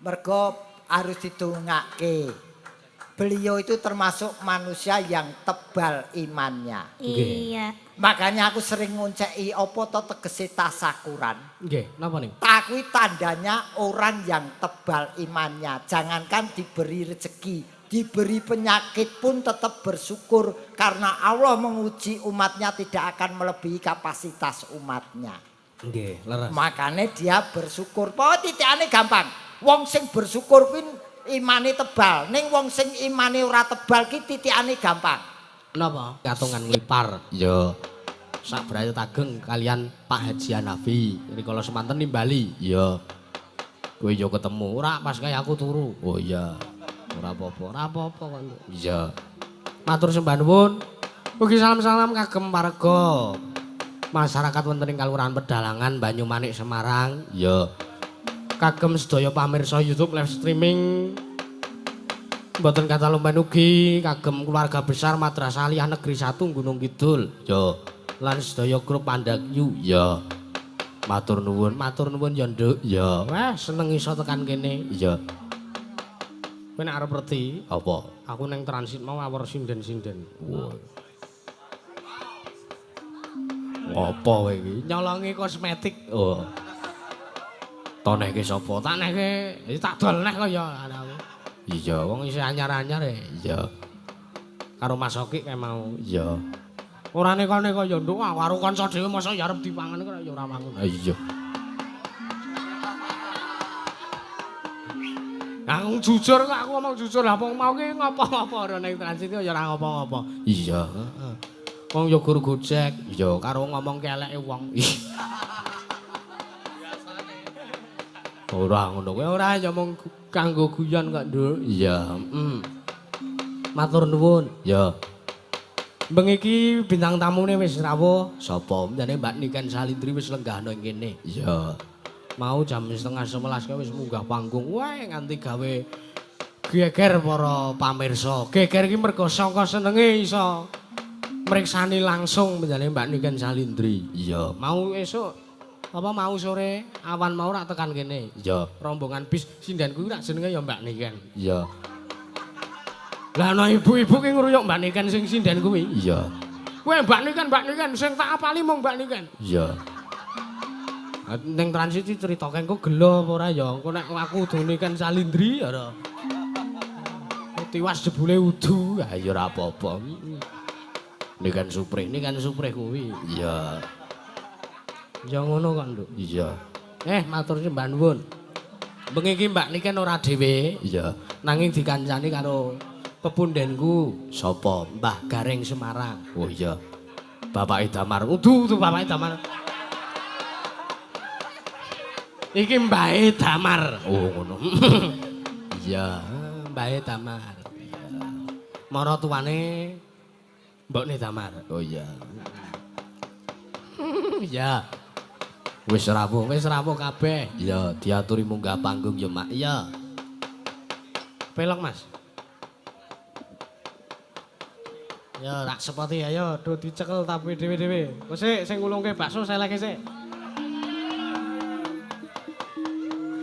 Mergo harus didongake. Beliau itu termasuk manusia yang tebal imannya. Iya. Makanya aku sering ngonceki apa to tegese tasakuran. Nggih, napa niku? Ta kuwi tandanya orang yang tebal imannya. Jangankan diberi rezeki, diberi penyakit pun tetap bersyukur karena Allah menguji umatnya tidak akan melebihi kapasitas umatnya. Nggih, leres. Makanya dia bersyukur. Pokoke titikane gampang. Wong sing bersyukur kuwi imane tebal. Ning wong sing imane ora tebal ki titikane gampang. Napa? Katongan nglipar. Iya. Sak brayot ageng kalian Pak Haji Hanafi. Rikala semanten nimbali. Iya. Kowe yo ketemu. Ora pas kaya aku turu. Oh iya. Ora apa-apa, ora apa-apa kok. Iya. Matur sembah nuwun. Mugi salam-salam kagem warga masyarakat wonten ing Kalurahan Pedalangan Banyumanik Semarang. Iya. Kagem sedaya pamirsa YouTube live streaming mboten kathah lumpen ugi kagem keluarga besar Madrasah Aliyah Negeri 1 Gunung Kidul. Ya. Lan sedaya grup Pandakyu. Ya. Matur nuwun ya, Nduk. Ya. Wah, seneng iso tekan kene. Iya. Kowe nek arep ngerti Apa? Aku neng transit mau awor sinden-sinden. Wah. Apa kowe iki? Nyolongi kosmetik. Oh. Tonehke sapa? Tak nehke, tak dol neh kaya aku. Iya. Wong isih anyar-anyar e. Iya. Karo Mas Oki kae mau. Iya. Ora neko-neko ya nduk, karo kanca dhewe mosok ya arep dipangan kok ya ora wangun. Iya. Aku jujur kok, aku ngomong jujur lah wong mau ki ngopo-ngopo ora ning transit ya ora ngopo-ngopo. Iya. Heeh. Wong ya guru Gojek, Iya. karo ngomong keleke wong. Ora ngono Kowe ora ya mung kanggo guyon kok, Nduk. Iya. Heeh. Matur nuwun. Iya. Bengi iki bintang tamune wis rawuh. Sapa? Jane Mbak Niken Salindri wis lenggahno ing kene. Iya. Mau jam 10:30 kae wis munggah panggung. Wah, nganti gawe geger para pamirsa. Geger iki mergo sangka senenge iso mriksani langsung menjane Mbak Niken Salindri. Iya. Mau esuk apa mau sore awan mau rak tekan kene. Iya. Rombongan bis sindenku rak jenenge ya Mbak Niken. Iya. Lah ana ibu-ibu ki ngruyuk Mbak Niken sing sinden kuwi. Iya. Kowe Mbak Niken, Mbak Niken sing tak apali mung Mbak Niken. Iya. Ning transit iki critake engko gelo apa ora ya? Engko nek aku udu Niken Salindri ya ora. Tiwas jebule udu, Ha ya ora apa-apa. Niken Suprih, Niken Suprih kuwi. Iya. Ya ngono kok, Nduk. Iya. Matur sembah nuwun. Bengi iki Mbak Niken ora dhewe. Iya. Nanging dikancani karo pepundenku. Sapa? Mbah Gareng Semarang. Oh iya. Bapake Damar. Udu, udu bapake Damar. Iki Mbahe Damar. Oh ngono. Iya, Mbahe Damar. Mara tuane mbokne Damar. Oh iya. Iya. Wis rawuh. Wis rawuh kabeh. Iya, diaturi munggah panggung ya, Mak. Iya. Pelok, Mas. Ya, tak sepoti ayo do dicekel tapi dhewe-dhewe. Kok sik sing ngulungke bakso seleke sik.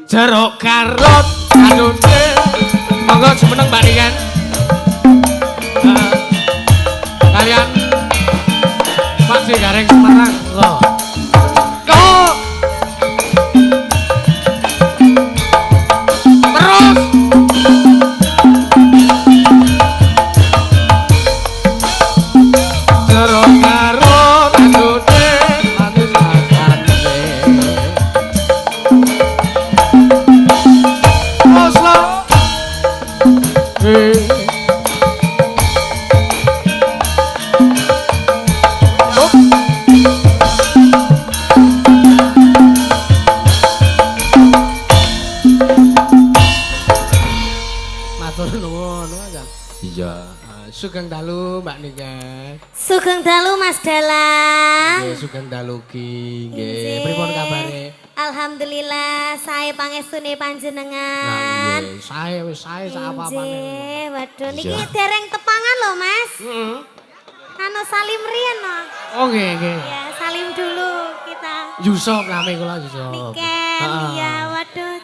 Jeruk garut adone. Monggo jumeneng Mbak Niken. Kalian Pak Si Gareng Semarang. Monggo. Go. Terus. Jeruk garut adone manis rasane. Oslo. Matur nuwun, Iya. Sugeng dalu Mbak Niken. Sugeng dalu Mas Dalang. Nggih, sugeng dalu ki. Nggih, Injih. pripun kabare? Alhamdulillah, sae pangestune panjenengan. Nah, nggih, sae wis sae sak apa-apane. Injih, waduh niki Iya. dereng tepangan lho, Mas. Heeh. Anu salim riyen no. Oh nggih, nggih. Ya, salim dulu kita. Yusuf nami kula Yusuf. Niken, Heeh. ya waduh.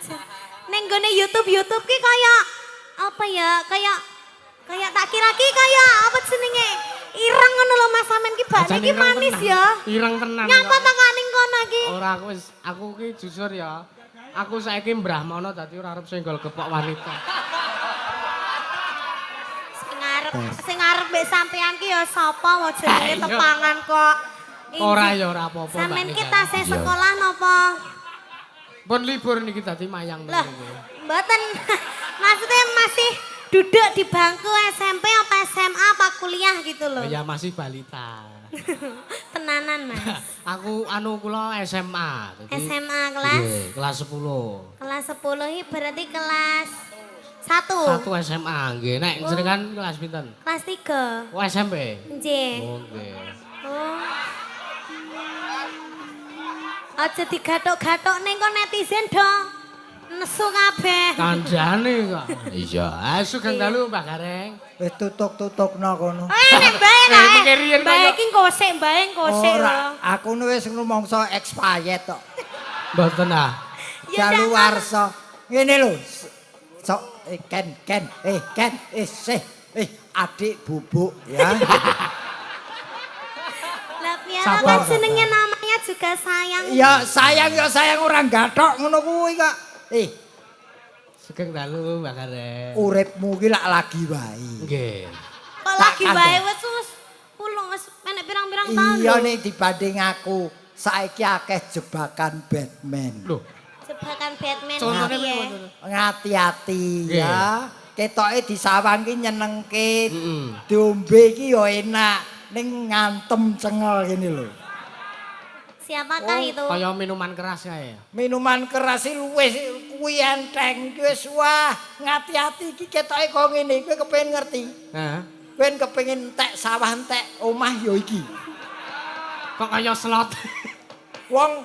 Ning gone YouTube-YouTube ki kaya apa ya? Kaya kaya tak kira ki kaya apa jenenge? Ireng ngono lho, Mas, sampean ki bakne ki manis ya. Ireng tenan. Nyapa ta kok ning kono ki? Ora, aku wis, aku ki jujur ya. Aku saiki brahmana, dadi ora arep senggol gepok wanita. Sing arep mbek sampean ki ya sapa wae jenenge tepangan kok. Ora ya ora apa-apa. Sampean Mbak ki Nika. tasih sekolah napa? Pun libur niki, dadi mayang Lah, niki. Mboten. Maksudnya masih duduk di bangku SMP apa SMA apa kuliah gitu loh. Ya masih balita. Tenanan, Mas. Aku anu, kula SMA. Dadi SMA kelas? Nggih, kelas 10. Kelas 10 ini berarti kelas 1. 1 SMA nggih. Nek jenengan kelas pinten? Kelas 3. Oh, SMP. Nggih. Oh nggih. Oh. Aja digathuk-gathuk ning kok netizen dong. Nesu kabeh. Kandhane kok. Iya, sugeng dalu, Mbah Gareng. Wis tutuk-tutukno kono. Eh, nek mbae Eh, kae. mengke riyen Mbae kaya- iki kosek, mbae kosek. Ora, aku nu wis ngrumangsa expired tok. Mboten ah. Ya Daluwarsa. Ngene lho. Sok eh, Ken, Ken, eh Ken, eh sih, eh adik bubuk ya. Lah piye Sabar, kan jenenge namanya juga sayang. Ya sayang, ya sayang ora gathok ngono kuwi kok. Eh, Sugeng dalu, Mbah Gareng. Uripmu ki lak lagi wae. Nggih. Kok Tak lagi wae, kandha. wis wis pulung wis menek pirang-pirang tahun Iya lho. nek dibanding aku, saiki akeh jebakan Batman. Loh, Jebakan Batman contohnya piye? piye, contohnya? Ngati-ati ya. Ketoke disawang ki nyenengke, diombe ki ya enak, ning ngantem cengel gini lho. Siapakah itu? Kaya minuman keras kae. Minuman keras iki luwih kuwi enteng ki wis, wah, ngati-ati iki ketoke kok ngene, kowe kepengin ngerti. Heeh. Kowe kepengin entek sawah, entek omah ya iki. Kok kaya slot. Wong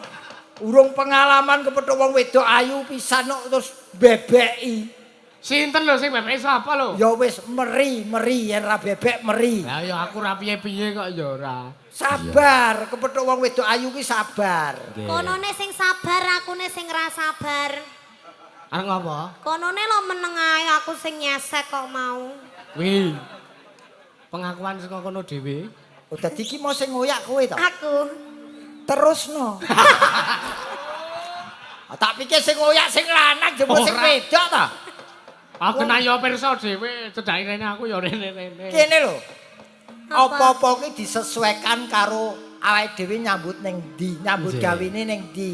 urung pengalaman kepethuk wong wedok ayu pisan kok terus bebeki. Sinten lho sing bebeke, sapa lho? Ya wis meri, meri yen ra bebek meri. Lah ya aku ora piye-piye kok ya ora. Sabar, kepethuk wong wedok ayu ki sabar. Konone sing sabar, akune sing ra sabar. Arep ngopo? Konone lo meneng ae, aku sing nyesek kok mau. Wih. Pengakuan saka kono dhewe. Oh, dadi ki mau sing ngoyak kowe to? Aku. Terusno. Ah, tak pikir sing ngoyak sing lanang jebul sing Ora. wedok ta. Aku kena ya pirsa dhewe, cedhake rene aku ya rene-rene. Kene lho. Apa? Apa-apa ki disesuaikan karo awake dhewe nyambut ning ndi, nyambut gawene ning ndi.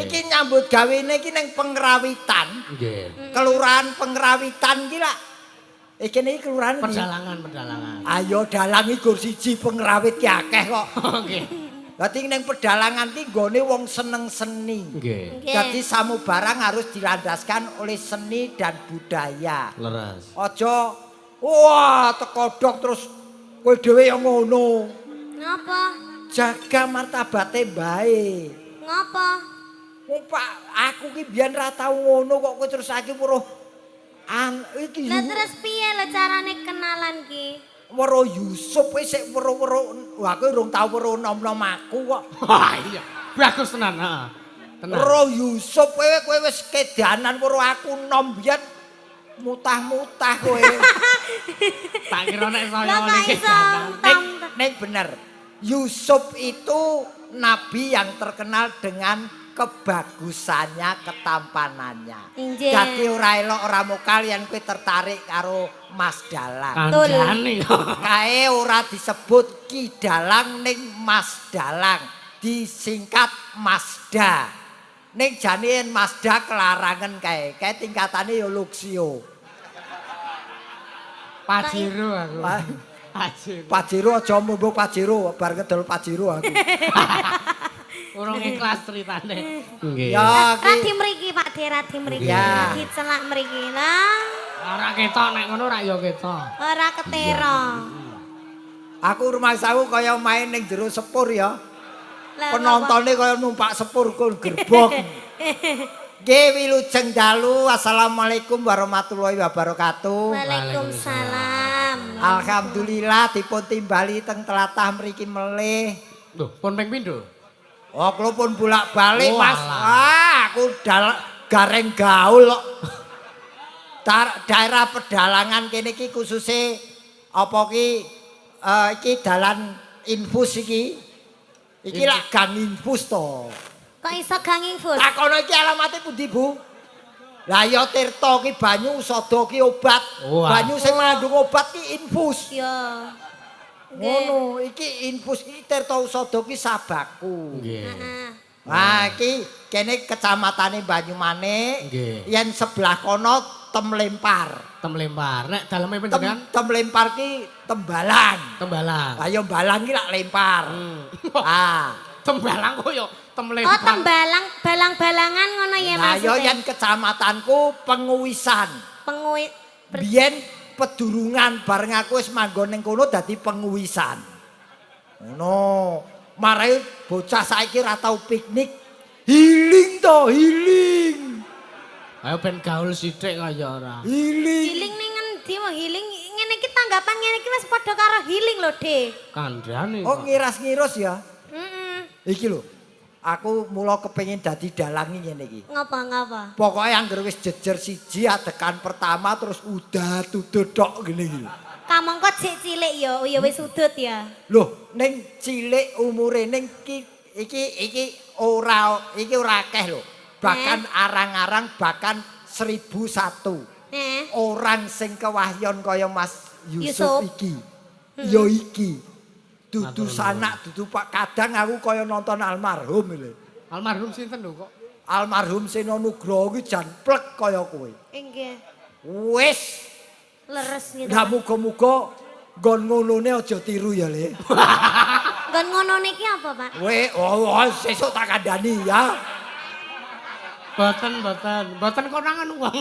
Iki nyambut gawene iki ning Pengrawitan. Nggih. Kelurahan Pengrawitan ki lak. Iki niki kelurahan ndi? Pedalangan, pedalangan. Ayo dalang iki gur siji, pengrawit ki akeh kok. Nggih. Dadi ning pedalangan ki nggone wong seneng seni. Nggih. Nggih. Jadi samubarang harus dilandaskan oleh seni dan budaya. Leres. Aja wah tekodok terus kowe dhewe yang ngono. Ngapa? Jaga martabate bae. Ngapa? Wong Pak, aku ki biyen ra tau ngono kok kowe terus saiki weruh an iki Lah terus piye lho carane kenalan ki? Weruh Yusuf wis sik weruh-weruh. Wah, kowe urung tau weruh nom-nom aku kok. Wah iya. Bagus tenan, heeh. Tenan. Weruh Yusuf kowe kowe wis kedanan, weruh aku nom biyen mutah-mutah kowe. Tak kira nek saya Lah kok ngene iki iso dalan. Nek, tam nek bener. Yusuf itu nabi yang terkenal dengan kebagusannya, ketampanannya. Injih. Dadi ora elok ora mokal yen kowe tertarik karo Mas Dalang. Kandhane kok. Kae ora disebut Ki Dalang ning Mas Dalang, disingkat Mazda. Ning jane yen Mazda kelarangan kae, kae tingkatane ya Luxio. Pajero aku. Wah. Pajero. Pajero aja mumbung Pajero, bar ngedol Pajero aku. Urung ikhlas ceritane. Nggih. Ya Radi ki mriki Pak De, radi mriki. Ya. Radi celak mriki. Lah, Ora ketok nek ngono ora ya ketok. ora ketera. Aku rumangsaku kaya main ning jero sepur ya. Lah, Penontone kaya numpak sepur kon gerbong. Nggih wilujeng dalu. Assalamualaikum warahmatullahi wabarakatuh. Waalaikumsalam. Alhamdulillah dipun timbali teng tlatah mriki melih. Lho, pun ping pindho? Oh, kula pun bolak-balik, Oh, Mas. alah. Ah, aku Gareng gaul kok. Daerah pedalangan kene iki khususe apa ki iki dalan infus iki. Iki lak gang infus to. Kok iso gang infus? Takono iki alamate pundi, Bu? Lah ya Tirta ki banyu, Usada ki obat. Wah. Banyu sing mengandung obat ki infus. Ya. Nggih. Ngono, iki infus iki Tirta Usada ki sabaku. Nggih. Heeh. Wah, iki kene kecamatane Banyumanik. Nggih. Yen sebelah kono Temlempar. Temlempar. Nek daleme panjenengan Temlempar ki Tembalang. Tembalang. Lah ya Balang ki lak lempar. Ah. Tembalang kok ya Oh, temlempar. tembalang, balang-balangan ngono ya Lah ya maksudnya. yen kecamatanku Penguwisan. Pengui Biyen pedurungan bareng aku wis manggon ning kono dadi Penguwisan. Ngono. Marai bocah saiki ra tau piknik. Healing to, healing. Ayo ben gaul sithik kaya ora. Healing. Healing ning ngendi wong healing ngene iki tanggapan ngene iki wis padha karo healing lho, De. Kandhane. Oh ngiras-ngirus ya. Heeh. Iki lho. Aku mula kepengin dadi dalang ngene iki. Ngapa ngapa? Pokoke angger wis jejer siji adegan pertama terus udah tudut tok ngene iki lho. Kamangka jek cilik ya, oh ya wis udut ya. Loh, ning cilik umure ning ki, iki iki ora iki ora akeh lho. Bahkan arang-arang bahkan 1001. Orang sing kewahyon kaya Mas Yusuf, Yusuf. iki. Ya iki. Dudu sanak, dudu Pak, kadang aku kaya nonton almarhum lho. Almarhum sinten lho kok? Almarhum Seno Nugroho ki jan plek kaya kowe. Nggih. Wis, Leres gitu. lah muga-muga nggon ngonone aja tiru ya, Le. Nggon ngono niki apa, Pak? We, oh, oh, sesuk tak kandhani ya. Boten, boten. Boten konangan wong.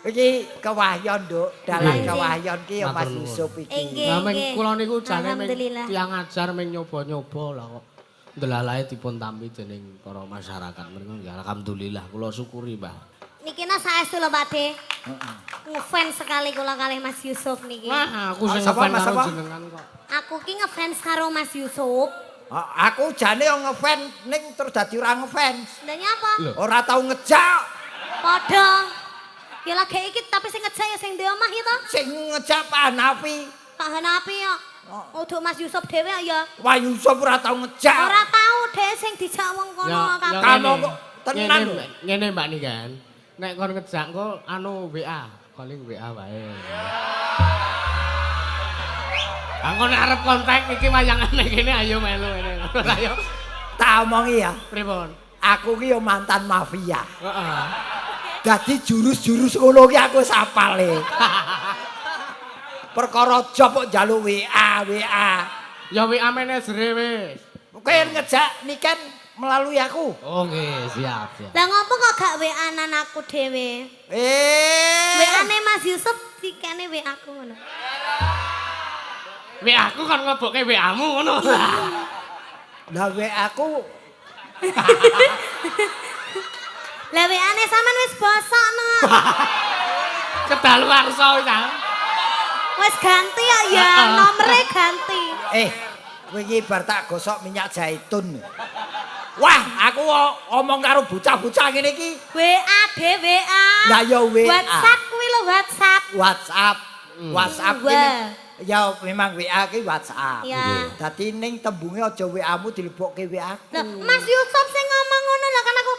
Iki kewahyon, Nduk. Dalang Nggih. kewahyon ki ya Mas Matur nuwun. Yusuf iki. Nggih. Lah meng nggih. kula niku jane meng Alhamdulillah. tiyang ajar meng nyoba-nyoba lah kok. Ndelalae dipun tampi dening para masyarakat mriku ya alhamdulillah kula syukuri, Mbah. Niki nah saestu lho, Pak De. Ngefans sekali kula kalih Mas Yusuf niki. Wah, aku sing Ah, sapa, ngefans Mas, karo sapa? jenengan kok. Aku ki ngefans karo Mas Yusuf. Ah, aku jane yo ngefans ning terus dadi ora ngefans. Lha nyapa? Lho. Ora tau ngejak. Padha. Ya lagi iki tapi sing ngejak ya sing duwe omah ya to. Sing ngejak Pak Hanafi. Pak Hanapi ya. Uduk Mas Yusuf dhewe ya. Wah Yusuf ora tau ngejak. Ora tau dhewe sing dijak wong kono kabeh. Kamu ngene. kok tenan Ngene, lho. Ngene Mbak Niken. Nek kon ngejak kok anu WA, calling WA wae. Aku nek arep kontak iki wayangane kene ayo melu ngene. Ayo Tak omongi ya. pripun? Aku ki yo mantan mafia. Heeh. Dadi jurus-jurus ngono ki aku wis apal e. Perkara job kok njaluk WA, WA. Ya WA manajere wis. Kowe ngejak Niken melalui aku. Oh nggih, siap, siap. Lah ngopo kok gak WA-nan aku dhewe? Eh. WA-ne Mas Yusuf dikene WA aku ngono. WA aku kon ngebokke WA-mu ngono. Lah WA aku Lah WA-ne sampean wis bosok no. Kedaluwarsa wis ah. Wis ganti ya ya, nomere ganti. Kowe iki bar tak gosok minyak zaitun. Wah, aku omong karo bocah-bocah ngene iki. WA de WA. Lah ya WA. WhatsApp kuwi lho WhatsApp. WhatsApp. WhatsApp ki Wah. ya memang WA ki WhatsApp. Ya. Dadi ning tembunge aja WA-mu dilebokke WA aku. Lah Mas Yusuf sing ngomong ngono lho kan aku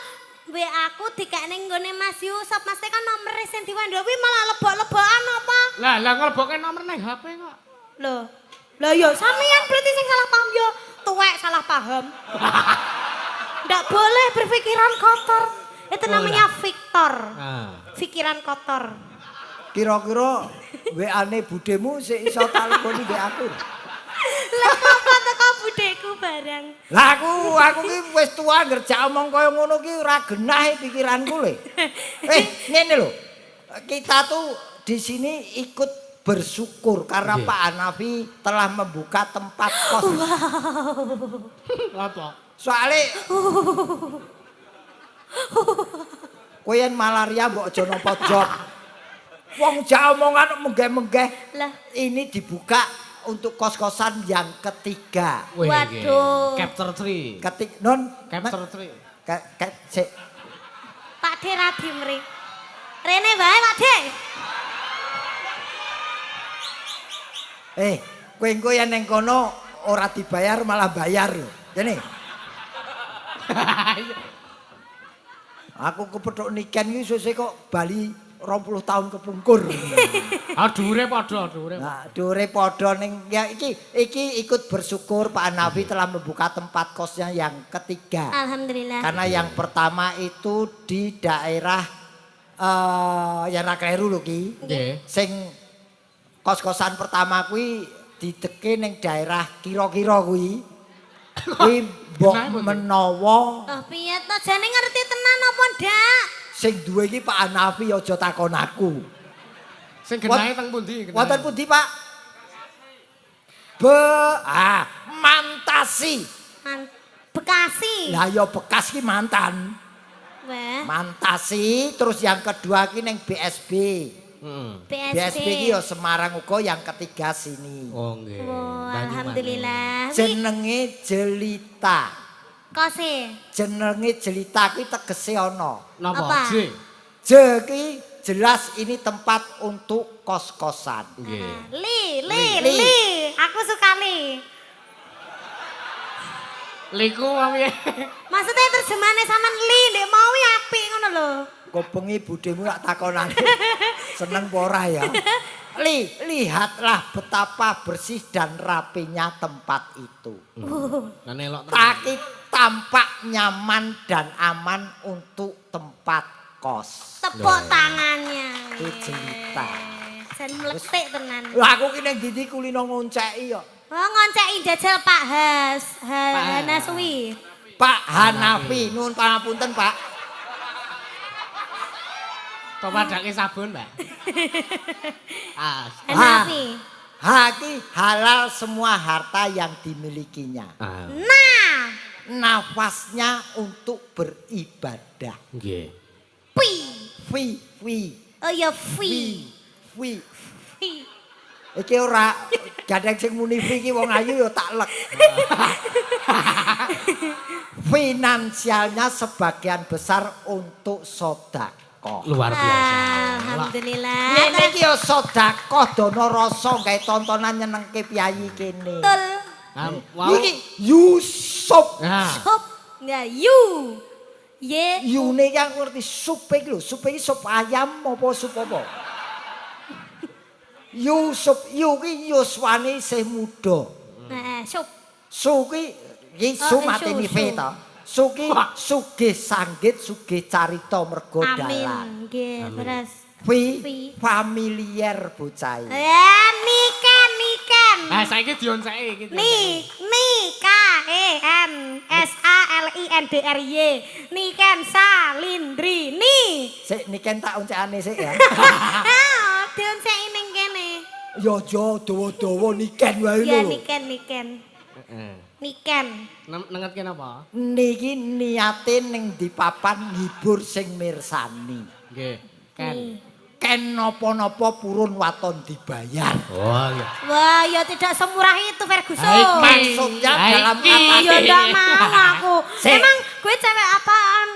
WA aku dikekne nggone Mas Yusuf, Mas kan nomere sing diwendo kuwi malah lebok-lebokan apa? Lah lah nglebokke nomor ning HP kok. Lho. Lah ya sampeyan berarti sing salah paham ya. Tuwek salah paham. Ndak boleh berpikiran kotor. Itu namanya Victor. Ah. Pikiran kotor. Kira-kira WA-ne budemu sik iso tak leboni mbek aku. Lah kok teko budheku barang. Lah aku ki wis tuwa ngerjak omong kaya ngono ki ora genah pikiranku le. Ngene lho. Kita tuh di sini ikut bersyukur karena Nggih. Pak Hanafi telah membuka tempat kos. Apa? Soale kowe yen malaria mbok aja nampa job. Wong jak omongan menggeh-menggeh. Lah. Ini dibuka untuk kos-kosan yang ketiga. Wih, Waduh. Chapter 3. Ketik non Chapter 3. Ke, ke, sik. Pak De Radi mri. Rene wae Pak De. Kowe engko yen ning kono ora dibayar malah bayar lho. Kene. Aku kepethuk Niken iki sesuk kok bali 20 tahun kepungkur. Ah dhuwure padha, dhuwure. Nah, dhuwure padha ning ya iki ikut bersyukur Pak Hanafi telah membuka tempat kosnya yang ketiga. Alhamdulillah. Karena yang pertama itu di daerah ya ra kleru lho ki. Nggih. Sing kos-kosan pertama kuwi dideke ning daerah kira-kira kuwi. Kuwi mbok menawa. Oh piye to jane ngerti tenan apa ndak? Sing duwe iki Pak Hanafi aja takon aku. Sing genahe teng pundi? Wonten pundi, Pak? Mantasi. Bekasi. Lah ya bekas ki mantan. Wah. Mantasi, terus yang kedua ki ning BSB. BSB. BSB ki ya Semarang uga, yang ketiga sini. Oh nggih. Oh, alhamdulillah. Jenenge Jelita. Kose. Jenenge Jelita kuwi tegese ana. Napa? J. J ki jelas ini tempat untuk kos-kosan. Nggih. Li, li, li. Aku suka li. Liku piye? Maksudnya terjemahane sampean li ndek mau apik ngono lho. Kok bengi budhemu tak takonane. Seneng apa ora ya? Li, lihatlah betapa bersih dan rapinya tempat itu. Lah nelok Taki tampak nyaman dan aman untuk tempat kos. Tepuk tangannya. Itu Jelita. Jan mletik tenan. Lah aku ki ning ndi kulino ngonceki kok. Oh, ngonceki jajal Pak Has, Hanaswi. Pak Hanafi, nuwun pangapunten, Pak. Kok padake sabun, Mbak? Hanafi. Ha ki halal semua harta yang dimilikinya. Nah, nafasnya untuk beribadah. Nggih. Pi. Fi, fi. Oh ya fi. Fi. Fi. Iki ora gandeng sing muni fi iki wong ayu ya tak lek. Finansialnya sebagian besar untuk sedekah. Luar biasa. Alhamdulillah. Ngene iki ya sedekah dana rasa gawe tontonan nyenengke piyayi kene. Betul. Wow. Iki Yusuf. Nah. Sup. Ya yu. Ye. Yune iki aku ngerti sup iki lho, sup iki sup ayam apa sup apa? Yusuf, yu ki yuswane isih muda. Heeh, sup. Su ki iki su mateni fe to. Su ki sugih sanggit, sugih carita mergo dalan. Amin. Nggih, terus. Fi familiar bocah. Niken, niken. Lah saiki dionceki iki. Ni, ni K E N S A L I N D R Y. Niken Salindri. Ni. Sik niken tak oncekane sik ya. Ah, dionceki ning kene. Ya aja dawa-dawa niken wae lho. Ya niken, niken. Heeh. Niken. Nengetke napa? Niki niate ning di papan nghibur sing mirsani. Nggih. Ken. Ken napa-napa purun waton dibayar. Oh iya. Wah, ya tidak semurah itu Ferguson. Maksudnya dalam kata Ya ndak mau aku. Emang gue cewek apaan?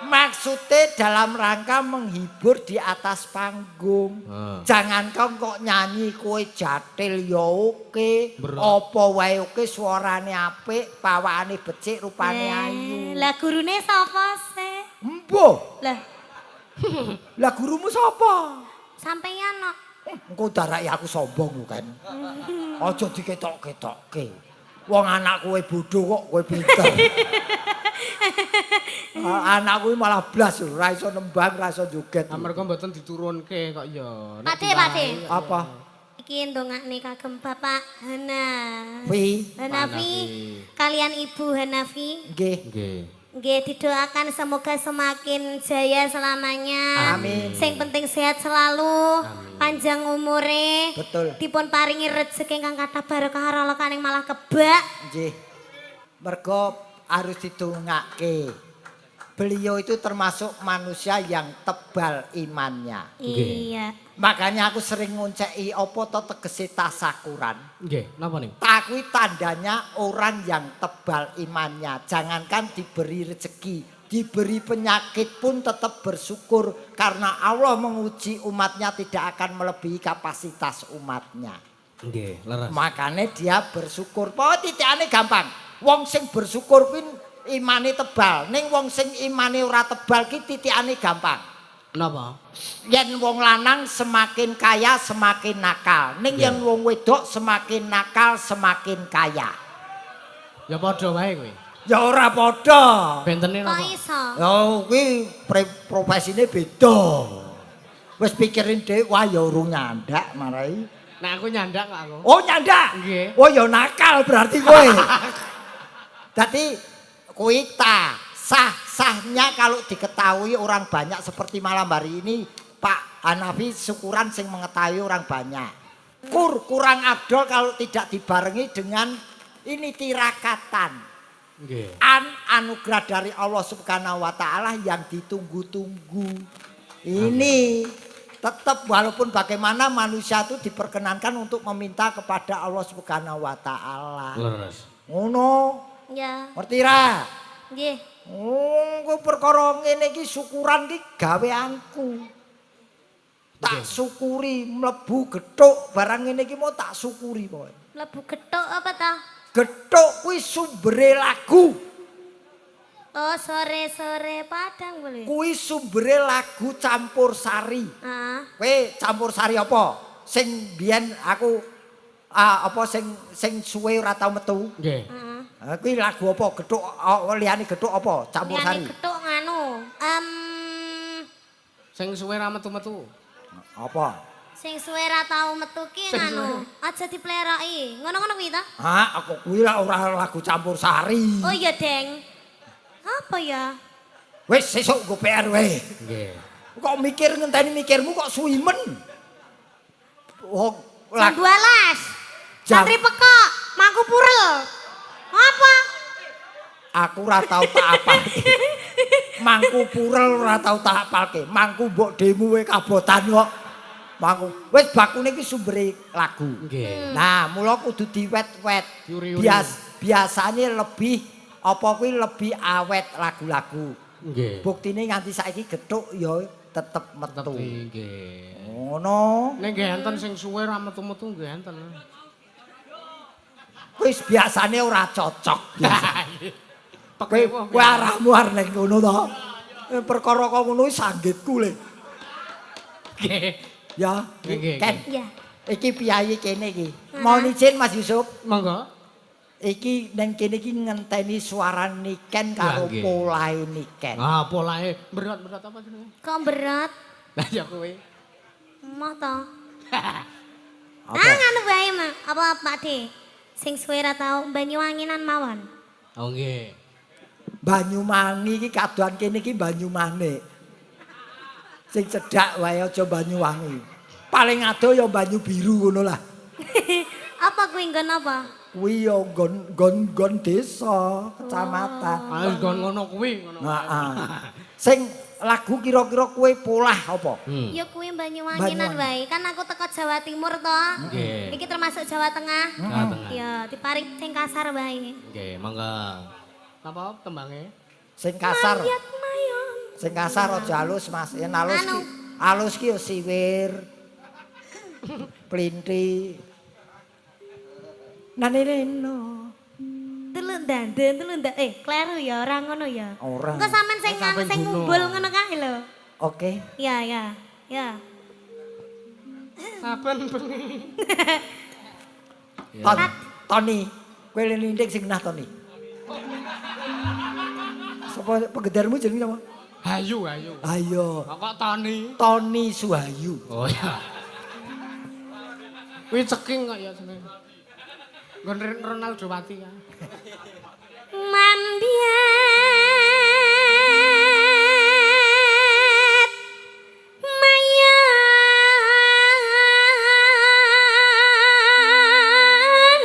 Maksudnya dalam rangka menghibur di atas panggung. Jangan kau kok nyanyi kowe jatil ya oke, apa wae oke, suarane apik, pawakane becik, rupane ayu. Lah gurune sapa sih? Embuh. Lah Lah gurumu sapa? Sampeyan kok. Engko darake aku sombong lho kan. Aja diketok-ketokke. Wong anak kowe bodho kok kowe pinter. Anak kowe malah blas lho, ora iso nembang, ora iso joget. Amarga mboten diturunke kok ya. Pakde, Pakde. Apa? Iki ndongakne kagem Bapak Hana. Fi. Hanafi. Kalian Ibu Hanafi. Nggih. Nggih. Nggih, didoakan semoga semakin jaya selamanya. Amin. Sing penting sehat selalu, Amin. Panjang umure. Betul. Dipun paringi rejeki ingkang kathah barokah rolokane malah kebak. Nggih. Mergo harus didongake. Beliau itu termasuk manusia yang tebal imannya. Iya. Makanya aku sering ngonceki apa to tegese tasakuran. Nggih, napa niku? Ta kuwi tandanya orang yang tebal imannya. Jangankan diberi rezeki, diberi penyakit pun tetap bersyukur karena Allah menguji umatnya tidak akan melebihi kapasitas umatnya. Nggih, leres. Makanya dia bersyukur. Pokoke titikane gampang. Wong sing bersyukur kuwi imane tebal. Ning wong sing imane ora tebal ki titikane gampang. Napa? Yen wong lanang semakin kaya semakin nakal. Ning yen wong wedok semakin nakal semakin kaya. Ya padha wae kuwi. Ya ora padha. Bentene Kok napa? iso? Ya kuwi profesine beda. Wis pikirin dhewe, wah ya urung nyandak marai. Nek aku nyandak kok aku. Oh nyandak. Nggih. Oh ya nakal berarti kowe. Dadi kuwi ta sah-sahnya kalau diketahui orang banyak seperti malam hari ini Pak Hanafi syukuran sing mengetahui orang banyak. Kurang afdol kalau tidak dibarengi dengan ini tirakatan. Nggih. Anugerah dari Allah Subhanahu wa taala yang ditunggu-tunggu. Ini tetap walaupun bagaimana manusia itu diperkenankan untuk meminta kepada Allah Subhanahu wa taala. Leres. Ngono, Ya. ngerti ra? Nggih. Oh, engko perkara ngene iki syukuran iki gaweanku. Tak syukuri mlebu gethuk barang ngene iki mau tak syukuri pokoke. Mlebu gethuk apa ta? Gethuk kuwi sumbere lagu. Oh, sore-sore padang boleh. Kuwi sumbere lagu campur sari. Ah, Kowe campur sari apa? Sing biyen aku apa sing sing suwe ora tau metu. Nggih. heeh. Ah, kuwi lagu apa? Gethuk liyane gethuk apa? Campur Liyane sari. gethuk nganu. Sing suwe ra metu-metu. Apa? Sing suwe ra tau metu ki nganu. Aja dipleroki. Ngono-ngono kuwi ta? Ah, aku kuwi lah ora lagu campur sari. Oh iya, Deng. Apa ya? Wis sesuk nggo PR wae. Nggih. Kok mikir ngenteni mikirmu kok suwi men. Oh, Jam 12. Jam- Santri pekok, mangku purel. Apa? Aku ora tau tak apalke. Mangku purel ora tau tak apalke. Mangku mbok demu wae kabotan kok. Mangku wis bakune iki sumbere lagu. Nggih. Nah, mula kudu diwet-wet. Diuri-uri. Biasane lebih apa kuwi lebih awet lagu-lagu. Nggih. Buktine nganti saiki gethuk ya tetep Tetep metu. nggih. Ngono. Nek nggih enten sing suwe ra metu-metu nggih enten. Wis biasane ora cocok. Kowe Kowe kowe arahmu arep ning ngono to. Perkara kok ngono wis sanggitku le. Nggih. Ya, Nggih, Ken. Ya. Iki piyayi kene iki. Mohon izin Mas Yusuf, Monggo. iki ning kene iki ngenteni suara Niken karo Lah, nggih. polahe Niken. Ah, polahe berat-berat apa jenenge? Kok berat? Lah ya kowe. Emoh to. Apa? Ah, nganu wae, Mak. Apa Pak De? Sing suwe ra tau Banyuwanginan mawon. Oh nggih. Banyuwangi iki kadohan kene iki Banyumane. Sing cedhak wae aja Banyuwangi. Paling adoh ya Banyu Biru ngono lah. Apa kuwi nggon apa? Kuwi ya nggon nggon nggon desa, kecamatan. Ah, nggon ngono kuwi ngono. Heeh. Sing lagu kira-kira kowe polah apa? Ya kuwi Banyuwanginan Banyuwangi. wae. Kan aku teko Jawa Timur to. Nggih. Iki termasuk Jawa Tengah. Jawa Tengah. Ya, diparing sing kasar wae. Nggih, monggo. Napa tembange? Sing kasar. Mayat mayon. Sing kasar aja halus, Mas. Yen halus ki Anu. halus ki ya siwir. Plinti. Nanireno. Telu dandan, telu ndak kleru ya ora ngono ya. Ora. Engko sampean sing Sampean nganu sing guno. ngumbul ngono kae lho. Oke. Ya, ya. Ya. Saben bengi. Ton, Tony, kowe lindik sing nah Tony. Sapa penggedarmu jenenge sapa? Hayu, hayu. Ayo, Kok Tony? Tony Suhayu. Oh ya. Kuwi ceking kok ya jenenge. Nggon Ronaldo Wati kan. Mambiat mayan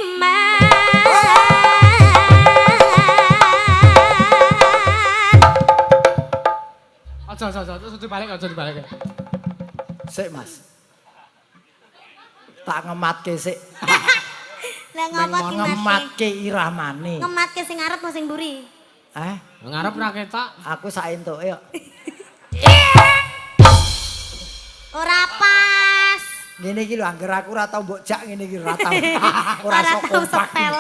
eman. Aja aja aja, terus dibalik aja dibalik. Sik, Mas. Tak ngematke sik. Lah ngopo ki mati? Ngematke iramane. Ngematke sing ngarep apa sing mburi? Eh, Ngarep ra ketok. Aku sak entuke kok. Ora pas. Ngene iki lho angger aku ora tau mbok jak ngene iki ora tau. Ora Ora sok tau kompak. sepel.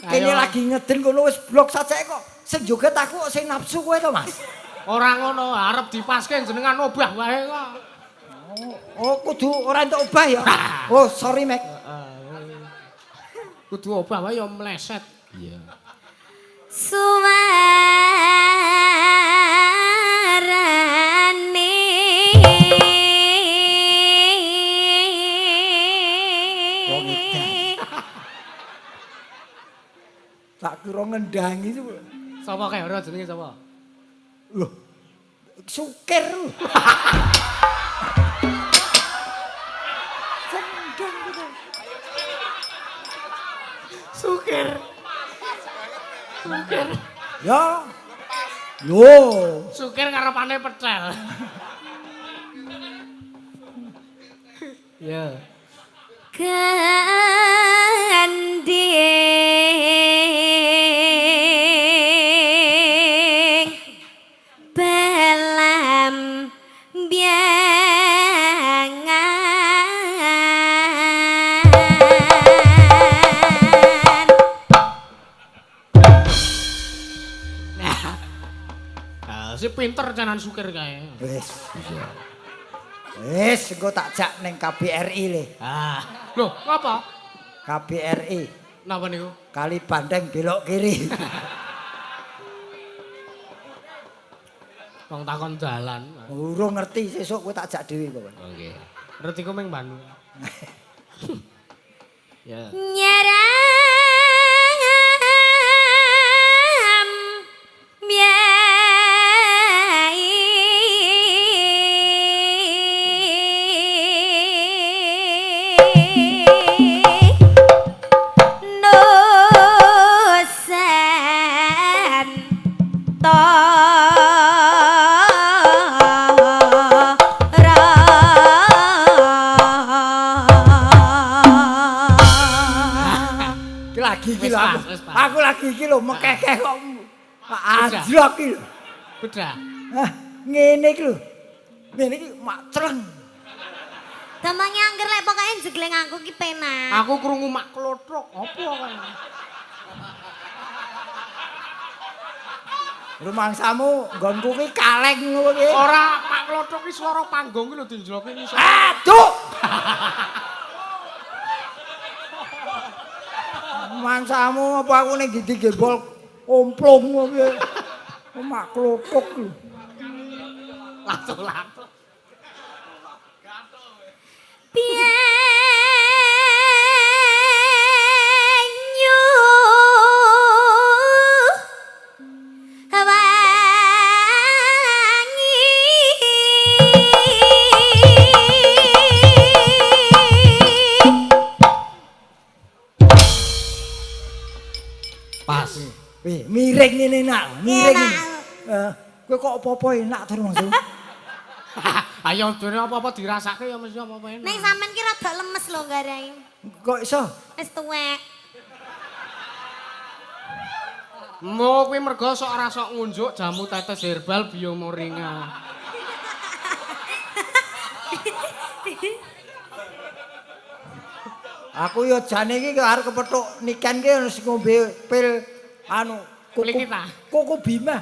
Kene lagi ngeden kono wis blok sajake kok. Sing joget aku kok sing nafsu kowe to, Mas. Ora ngono, arep dipaske jenengan obah wae kok. Oh, kudu ora entuk obah ya. Oh, sorry, Mek. Kudu obah wae ya mleset. Iya. Suarane Wong edan. Tak kira ngendangi itu. Sapa kae ora jenenge sapa? Loh. Sukir. Sing ngendang gitu. Sukir. Sukir. Ya. Loh. Sukir ngarepane pecel. Ya. Gending belam biangan. Nah, si pinter janan sukir kae. Wis. Wis, engko tak jak ning KBRI le. Ah, lho, ngapa? KBRI, Napa niku? Kali Bandeng belok kiri. Wong takon dalan. Urung ngerti sesuk kowe tak jak dhewe kok. Oke. Ngerti ku ming Bandung. Ya. Nyeram biai Nusantara. Iki lagi iki Wis lho pas, aku. wis pas. Aku lagi iki lho mekekeh kok. Anjlok iki lho. Bedah. Hah, ngene iki lho. Ngene iki mak treng. Gampangnya angger lek pokoke jegleng aku ki penak. Aku krungu mak klothok, apa kae? Rumangsamu nggonku ki kaleng ngono ki. Ora, mak klothok ki swara panggung ki lho dinjloke ngisor. Aduh. Rumangsamu apa aku ning ndi gembol omplong ngono piye. Mak klothok lho. Lato-lato. Banyu wangi Pas. Wih, miring ngene nak, miring. Enak. Eh, kowe kok apa-apa enak to Mas. Ayo dene apa-apa dirasake ya mesti apa-apa enak. Ning sampean ki rada lemes lho garai. Kok iso? Wis tuwek. Mo kuwi mergo sok ora sok ngunjuk jamu tetes herbal biomoringa. Aku yo jane iki arep kepethuk niken ki wis ngombe pil anu kuku Pil kita? Kuku Bima.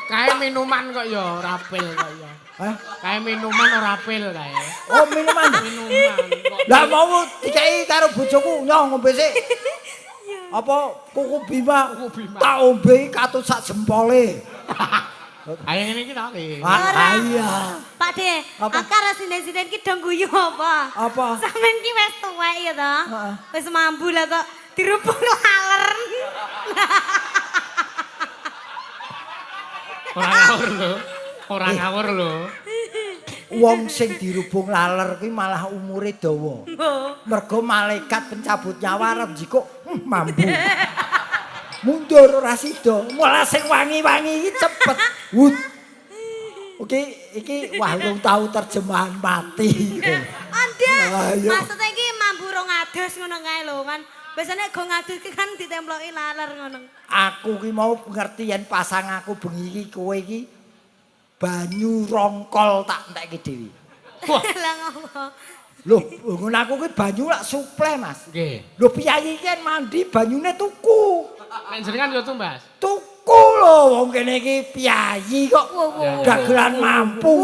Kae minuman kok ya ora pil kok ya. Hah? Kae minuman ora pil kae. Oh, minuman. Minuman kok. Lah mau dikei karo bojoku nyoh ngombe sik. Apa kuku Bima? Kuku Bima. Tak ombe iki katut sak jempole. Ayo ngene iki ta ki. Ah, iya. Pak De, Apa? aku karo sinden-sinden ki dong guyu apa? Apa? Sampean ki wis tuwek ya to? Heeh. Wis mambu lah kok dirubung laler. Ora ngawur lho. Ora ngawur lho. Wong sing dirubung laler kuwi malah umure dawa. Mergo malaikat pencabut nyawa arep njikuk mambu. Mundur ora sida, malah sing wangi-wangi iki cepet. Wut. Oke, iki wah urung tau terjemahan mati. Anda, Ayo. maksudnya iki mambu rong adus ngono kae lho kan. Biasane go ngadus ki kan ditemploki laler ngono. Aku ki mau ngerti yen pasang aku bengi iki kowe iki banyu rongkol tak entekke dhewe. Wah. Lah ngopo? Lho, ngono aku ki banyu lak suplai, Mas. Nggih. Lho piyayi iki yen mandi banyune tuku. Nek jenengan yo tumbas. Tuku lho wong kene iki piyayi kok dagelan mampu.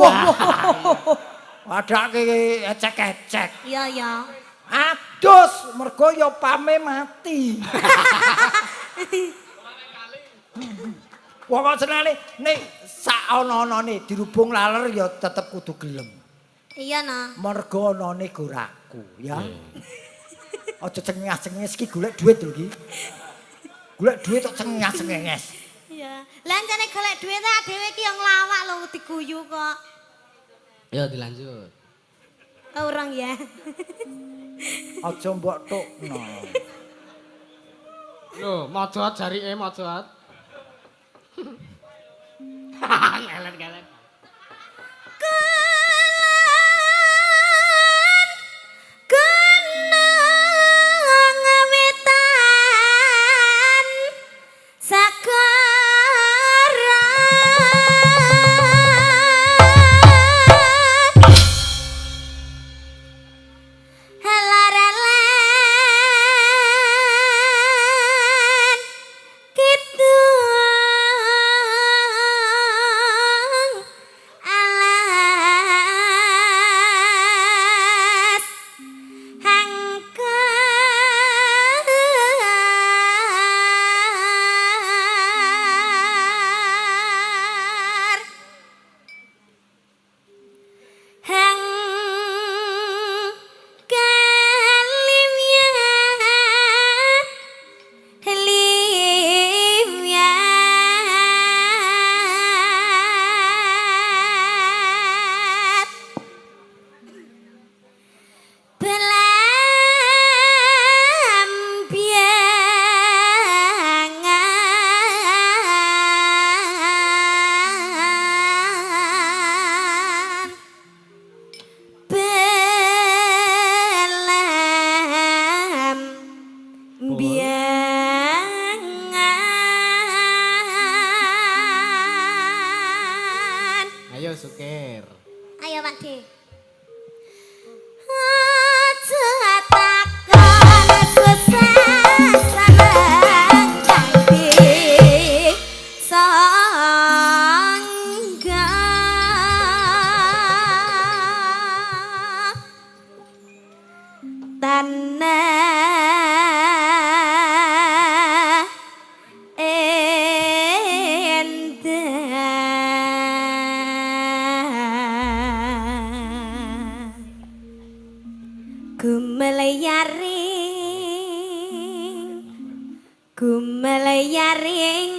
Wadake ecek-ecek. Iya, iya. Adus mergo ya pame mati. Wong kok senengane nek sak ana-anane dirubung laler ya tetep kudu gelem. Iya nah. Mergo anane goraku ya. Aja cengeng-cengenges iki golek duit lho iki. Golek duit kok cengeng-cengenges. Iya. Lah ancene golek duit ta dhewe iki yo nglawak lho diguyu kok. Yo dilanjut. Oh, orang ya. Aja mbok tukno. Lho, modot jarike modot. Ngelet-ngelet. Kulon gunung wetan segara Helarelen kidung alas hangkar hang kalimyat limyat Belambiangan Belam biangan. Ayo sukir. Ayo Pak D. Aja takon susah seneng kanthi sangga. Tanah endah gumelayaring gumelayaring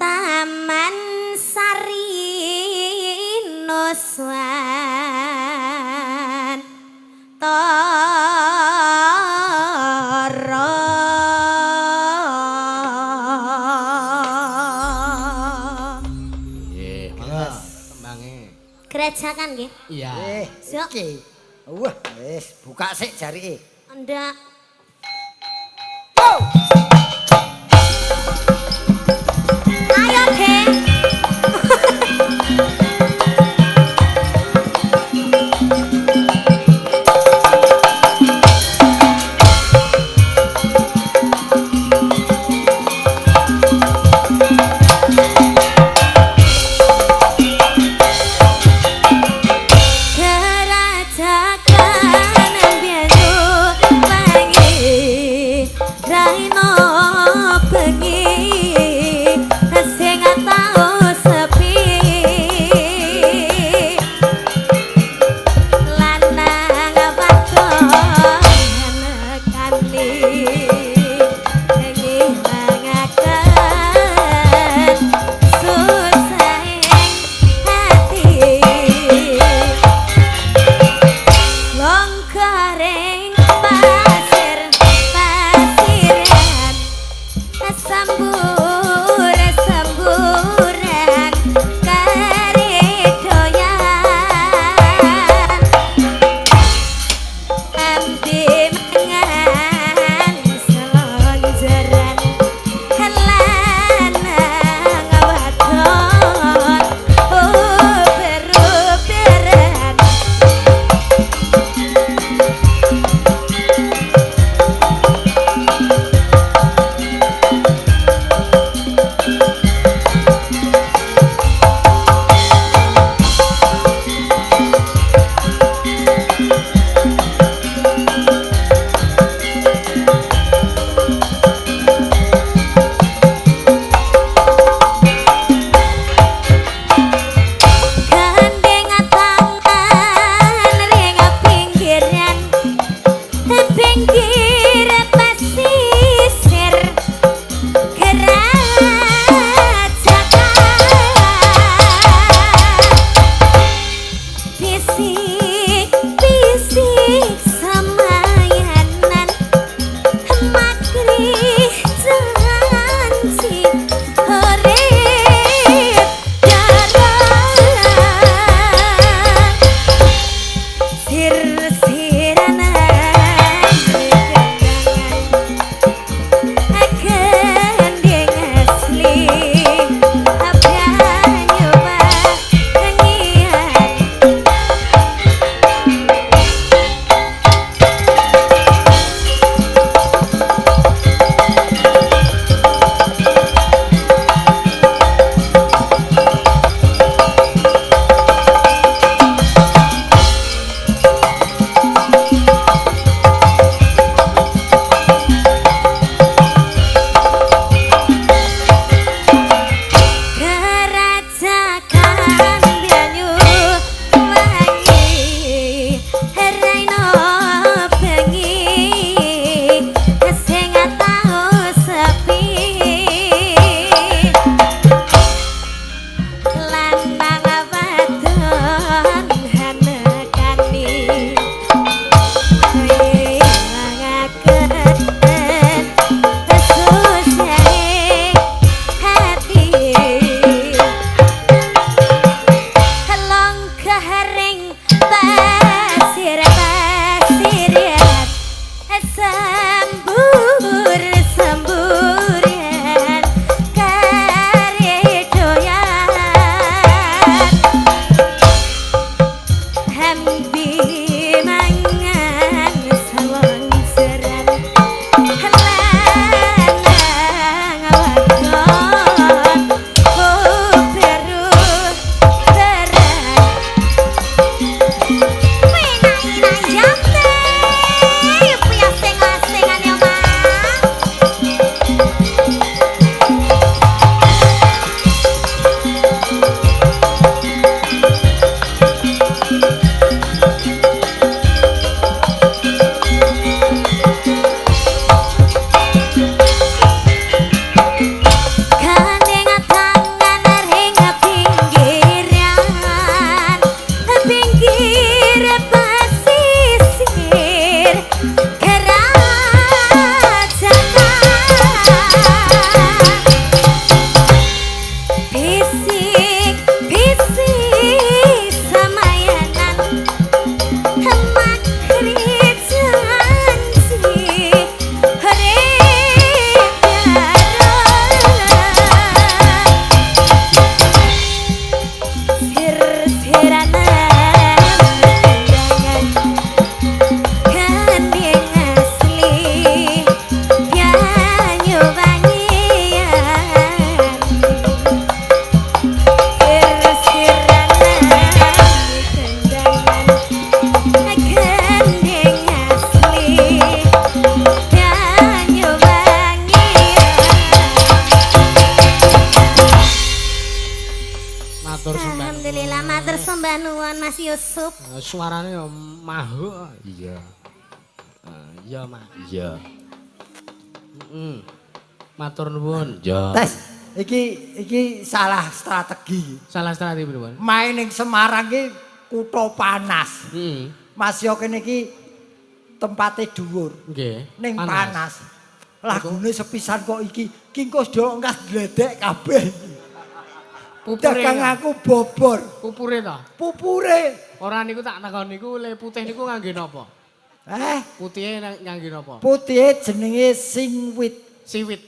Taman Sari Nuswan Tara. Nggih, monggo tembange. Gerejakan nggih. Iya. Sok. Iki. Wah, wis buka sik jarike. Ndak. Oh! Ayo, Dek. Kerajakan biru wangi raino. Matur sembah. Alhamdulillah, matur sembah nuwun, Mas Yusuf. Suarane yo mahuk. Iya. Iya, Mas. Iya. Heeh. Matur nuwun. Iya. Tes, iki iki salah strategi. Salah strategi pripun? Main ning Semarang iki kutha panas. Heeh. Mas yo kene iki tempate dhuwur. Nggih. Ning panas. Lagune sepisan kok iki ki engko do engkas gledek kabeh. Pupure. Dagang aku bobor. Pupure ta? Pupure. Ora, niku tak takon niku le putih niku ngangge napa? Eh, Putihe ngangge napa? Putihe jenenge singwit. Siwit.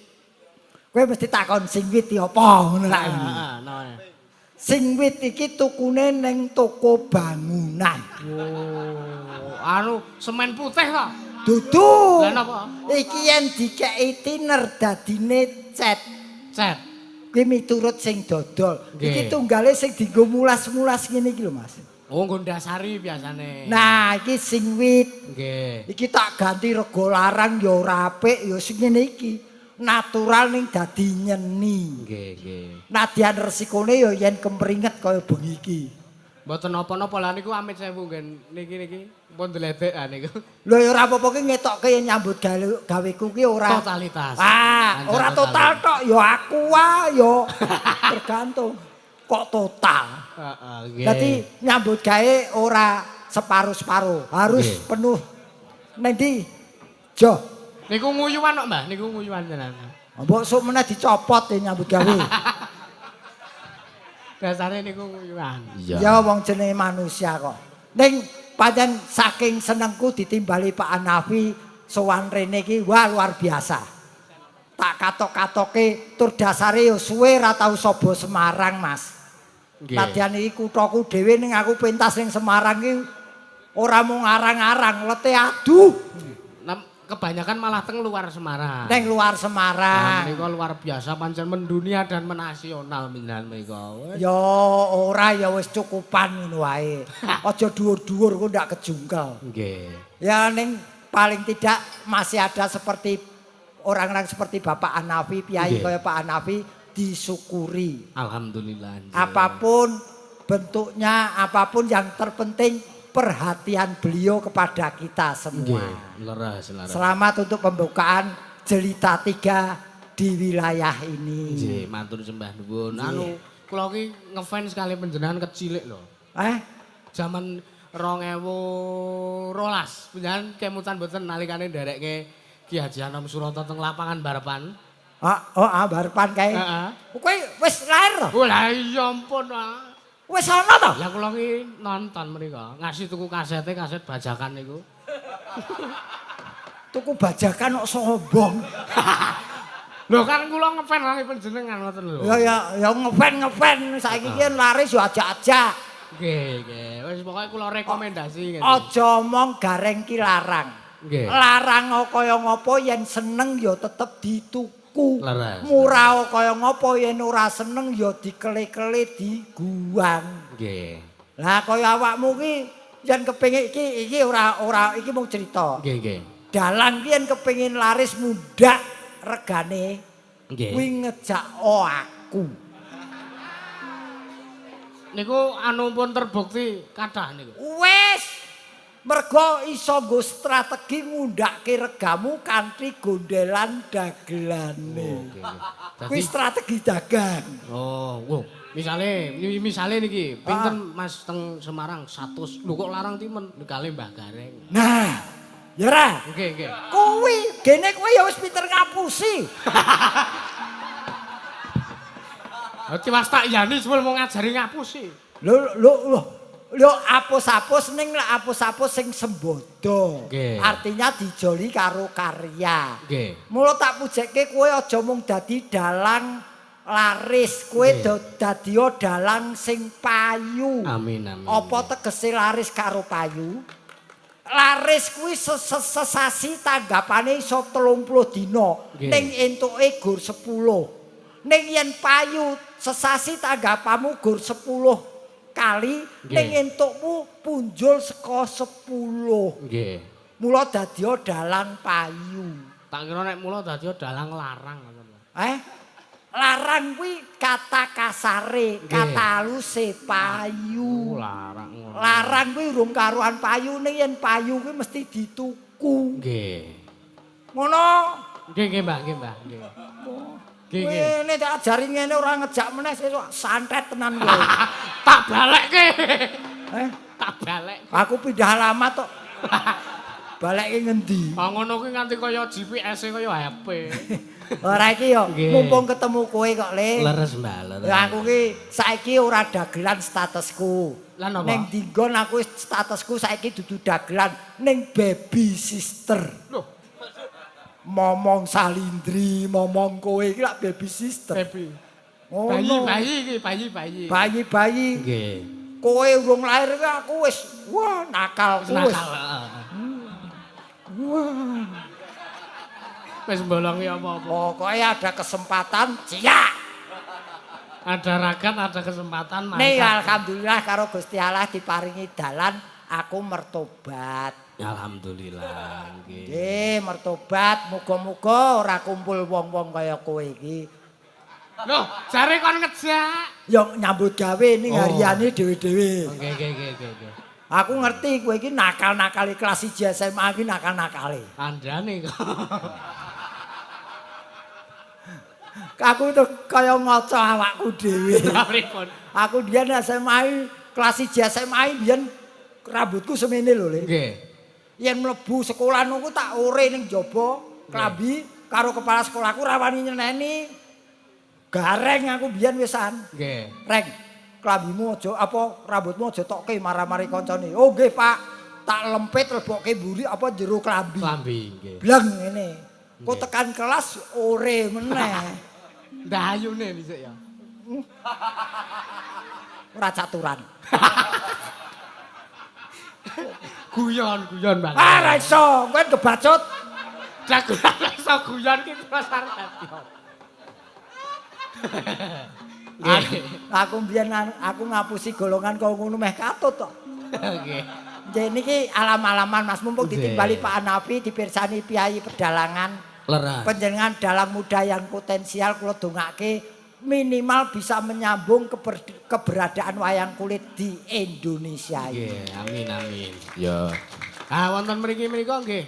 Kowe mesti takon singwit iki apa ngono lak. Heeh, napa? Singwit iki tukune ning toko bangunan. Oh, anu semen putih ta? Dudu. Lah napa? Iki yen dikeki tiner dadine cet. Cet. Kuwi miturut sing dodol. Nggih. Iki tunggale sing dienggo mulas-mulas ngene iki lho, Mas. Oh, nggo ndasari biasane. Nah, iki singwit. Nggih. Iki tak ganti rego larang ya ora apik ya sing ngene iki. Natural ning dadi nyeni. Nggih, nggih. Nadyan resikone ya yen kemringet kaya bengi iki. Mboten napa-napa lah niku, amit sewu nggih niki niki pun dledek ah niku. Lho ya ora apa-apa, ki ngetokke yen nyambut gawe gaweku ki ora Totalitas. Ah, Anjir, ora total tok ya aku wae ya tergantung kok total. Heeh, nggih. Dadi nyambut gawe ora separuh-separuh, harus penuh. Neng ndi? Jo. Niku nguyuan kok, Mbah, niku nguyuan tenan. Mbok sok meneh dicopot ya nyambut gawe. Dasare niku nguyuan. Iya. Ya wong jenenge manusia kok. Ning pancen saking senengku ditimbali Pak Hanafi sowan rene iki, wah, luar biasa. Tak katok-katoke tur dasare ya suwe ra tau sobo Semarang, Mas. Nggih. Nadyan iki kuthaku dhewe, ning aku pentas ning Semarang iki ora mung arang-arang, lete aduh. Nah, kebanyakan malah teng luar Semarang. Ning luar Nah, Semarang. menika luar biasa, pancen mendunia dan menasional minhan menika. Wes. Ya ora, ya wis cukupan ngono wae. Aja dhuwur-dhuwur kok ndak kejungkel. Nggih. Ya ning paling tidak masih ada seperti orang-orang seperti Bapak Hanafi, piyayi kaya Pak Hanafi disyukuri. Alhamdulillah. Nggih. Apapun bentuknya, apapun, yang terpenting perhatian beliau kepada kita semua. Nggih, leres, leres. Selamat untuk pembukaan Jelita 3 di wilayah ini. Nggih, matur sembah nuwun. Anu, kula ki ngefans kali panjenengan kecilik lho. Eh, Zaman 2012, panjenengan kemutan mboten nalikane nderekke Ki Haji Anom Suroto teng lapangan Barapan? Ah, oh, ah, Barepan kae. Heeh. Kowe wis lahir to? Oh lah iya ampun ah. Wis ana to? Lah kula ki nonton mriko, ngasih tuku kasete, kaset bajakan niku. Tuku bajakan kok sombong. Lho kan kula ngefans kali panjenengan ngoten lho. Ya ya ya ngefan ngefan saiki ki laris yo ajak-ajak. Nggih, nggih. Wis pokoke kula rekomendasi ngene. Aja omong Gareng ki larang. Nggih. Larang kaya ngopo yen seneng ya tetep dituku. Leres. Murah kaya ngopo yen ora seneng ya dikele-kele diguang. Nggih. Lah kaya awakmu ki yen kepengin iki iki ora ora iki mung cerita. Nggih, nggih. Dalang ki yen kepengin laris mundhak regane kuwi ngejak aku. Niku anu pun terbukti kathah niku. Wis. Mergo iso nggo strategi ngundhakke regamu kanthi gondelan dagelane. Oke. Kuwi strategi dagang. Oh, wow. Misale, misale niki, pinten Mas teng Semarang 100. Lho kok larang timen kali Mbah Gareng. Nah, ya ora? Nggih, nggih. Kuwi gene kowe ya wis pinter ngapusi. Dadi was tak yani sebel mau ngajari ngapusi. Lho lho lho. Lho apus-apus ning lek apus-apus sing sembodo. Artinya dijoli karo karya. Mula tak pujekke kowe aja mung dadi dalang laris, kowe dadi dalang sing payu. Amin, amin. Apa tegese laris karo payu? Laris kuwi sesasi tanggapane iso 30 dina, ning entuke gur 10. Ning yen payu sesasi tanggapanmu gur 10 kali, ning entukmu punjul saka 10. Mula dadi dalang payu. Tak kira nek mula dadi dalang larang ngoten lho. Eh? Larang kuwi kata kasare, kata haluse payu. Larang ngono. Larang kuwi urung karuan payu, ning yen payu kuwi mesti dituku. Nggih. Ngono. Nggih nggih Mbah, nggih Mbah, nggih. Nggih nggih. Ngene tak ajari ngene ora ngejak meneh sesuk santet tenan kowe. Tak balekke. Eh, Tak balek. aku pindah alamat tok. Baleke ngendi? Ah ngono kuwi nganti kaya GPS-e kaya HP. Ora iki yo, Nggih. mumpung ketemu kowe kok, Le. Leres Mbah, leres. Ya aku ki saiki ora dagelan statusku. Lah napa? Ning dinggon aku statusku saiki dudu dagelan ning baby sister. Loh, Momong Salindri, momong kowe iki lak baby sister. baby. Ngono. Bayi-bayi iki, bayi-bayi. Bayi-bayi. Nggih. Kowe urung lahir kuwi aku wis wah nakal Wis wis. nakal. Heeh. Wah. Wis bolongi apa-apa. Pokoknya ada kesempatan ciak. Ada ragat, ada kesempatan Nih mangkat. alhamdulillah karo Gusti Allah diparingi dalan aku mertobat. Alhamdulillah nggih. Nggih, mertobat muga-muga ora kumpul wong-wong kaya kowe iki. Loh, jare kon ngejak. Ya nyambut gawe ning Oh. hariane dhewe-dhewe. Nggih nggih nggih nggih nggih. Aku ngerti kowe iki nakal-nakale kelas 1 SMA iki nakal-nakale. Kandhane kok. Aku tuh kaya ngaca awakku dhewe. Pripun? Aku biyen SMA iki, kelas 1 SMA iki biyen rambutku semene lho, Le. Nggih. Yen mlebu sekolah niku tak ore ning jaba klambi karo kepala sekolahku ra wani nyeneni. Gareng aku biyen wisan. Nggih. Reng, klambimu aja apa rambutmu aja tokke marah-mari kancane. Oh nggih, Pak. Tak lempit lebokke mburi apa jero klambi. Klambi nggih. Bleng ngene. Kok Nggih. tekan kelas ore meneh. Ndayune dhisik ya. Ora caturan. Guyon, guyon Bang. Ah, ra iso, kowe kebacut. Jagoan iso guyon ki terus arep dadi apa? Nggih. Aku mbiyen aku ngapusi golongan kaya ngono meh katut tok. Nggih. Nggih niki alam-alaman Mas mumpung Nggih. ditimbali Pak Hanafi dipirsani piyai pedalangan. Leres. Panjenengan dalang muda yang potensial kula dongake minimal bisa menyambung keberadaan wayang kulit di Indonesia ini. Nggih, amin amin. Ya. Ah wonten mriki menika nggih.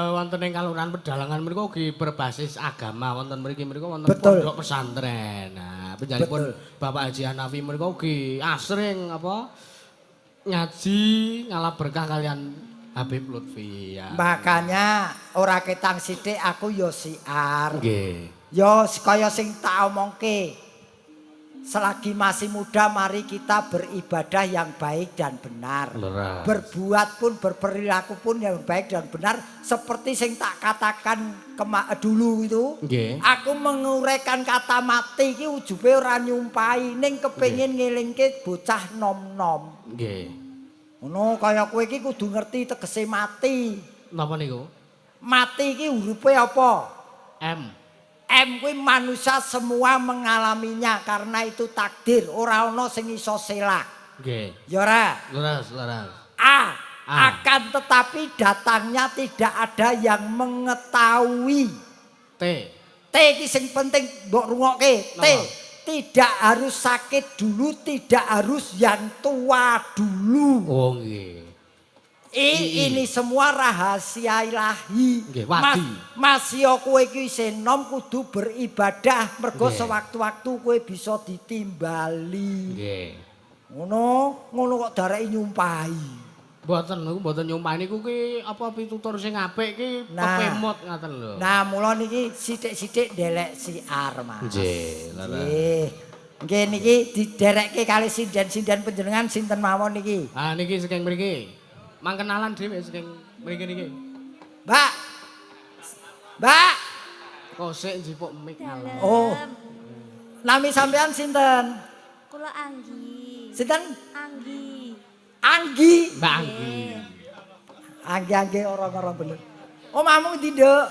Wonten ing kalurahan Pedalangan menika ugi berbasis agama. Wonten mriki menika wonten pondok pesantren. Nah, panjenenganipun Bapak Haji Hanafi menika ugi asring apa ngaji ngalap berkah kalian Habib Lutfi ya. Makanya ora ketang sithik aku ya siar. Nggih. Ya kaya sing tak omongke. Selagi masih muda mari kita beribadah yang baik dan benar. Leres. Berbuat pun berperilaku pun yang baik dan benar seperti sing tak katakan dulu itu. Nggih. Aku menguraikan kata mati iki ujube ora nyumpahi ning kepengin ngelingke bocah nom-nom. Nggih. Ngono kaya kowe iki kudu ngerti tegese mati. Napa niku? Mati iki hurufe apa? M. M kuwi manusia semua mengalaminya karena itu takdir, ora ana sing iso selak. Nggih. Ya ora? Leres, leres. A. A. Akan tetapi datangnya tidak ada yang mengetahui. T. T iki sing penting mbok rungokke. T. Napa? Tidak harus sakit dulu, tidak harus yang tua dulu. Oh nggih. I, ini semua rahasia ilahi. Nggih, wadi. Mas yo kowe iki isih nom kudu beribadah mergo sewaktu-waktu kowe bisa ditimbali. Nggih. Ngono, ngono kok dareki nyumpahi. Mboten niku mboten nyumpahi niku ki apa pitutur sing apik ki Nah. pepemut ngaten lho. Nah, mula niki sithik-sithik ndelek siar, Mas. Nggih, leres. Nggih. Nggih niki diderekke kali sinden-sinden panjenengan sinten mawon niki? Ah niki saking mriki. Mangkenalan dhewe saking mriki niki. Mbak. Mbak. Kosek njipuk mic ngalah. Oh. Nami sampean sinten? Kula Anggi. Sinten? Anggi. Anggi. Mbak Anggi. Anggi-anggi orang-orang bener. Omahmu ndi, Nduk?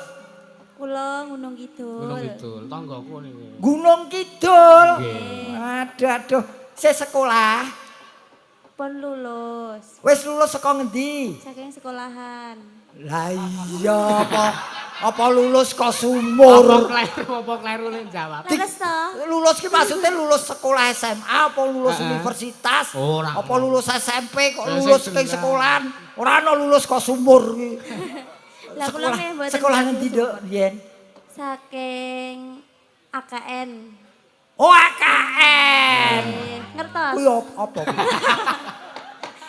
Kula Gunung Kidul. Gunung Kidul, tanggaku niki. Gunung Kidul. Nggih. Aduh, aduh. Saya sekolah. Pun lulus. Wis lulus saka ngendi? Saking sekolahan. Lah iya apa lulus kok sumur? Apa kleru nek jawab? Leres to? Lulus ki maksudnya lulus sekolah SMA apa lulus universitas? Ora. Apa lulus SMP kok Lah, lulus sing ning jelas. sekolahan? Ora ana lulus kok sumur ki. Lah kula Sekolah nggih mboten sekolah dangu ngendi, Dok, biyen? Saking AKN. Oh, AKN. Ngertos. Kuwi apa kuwi?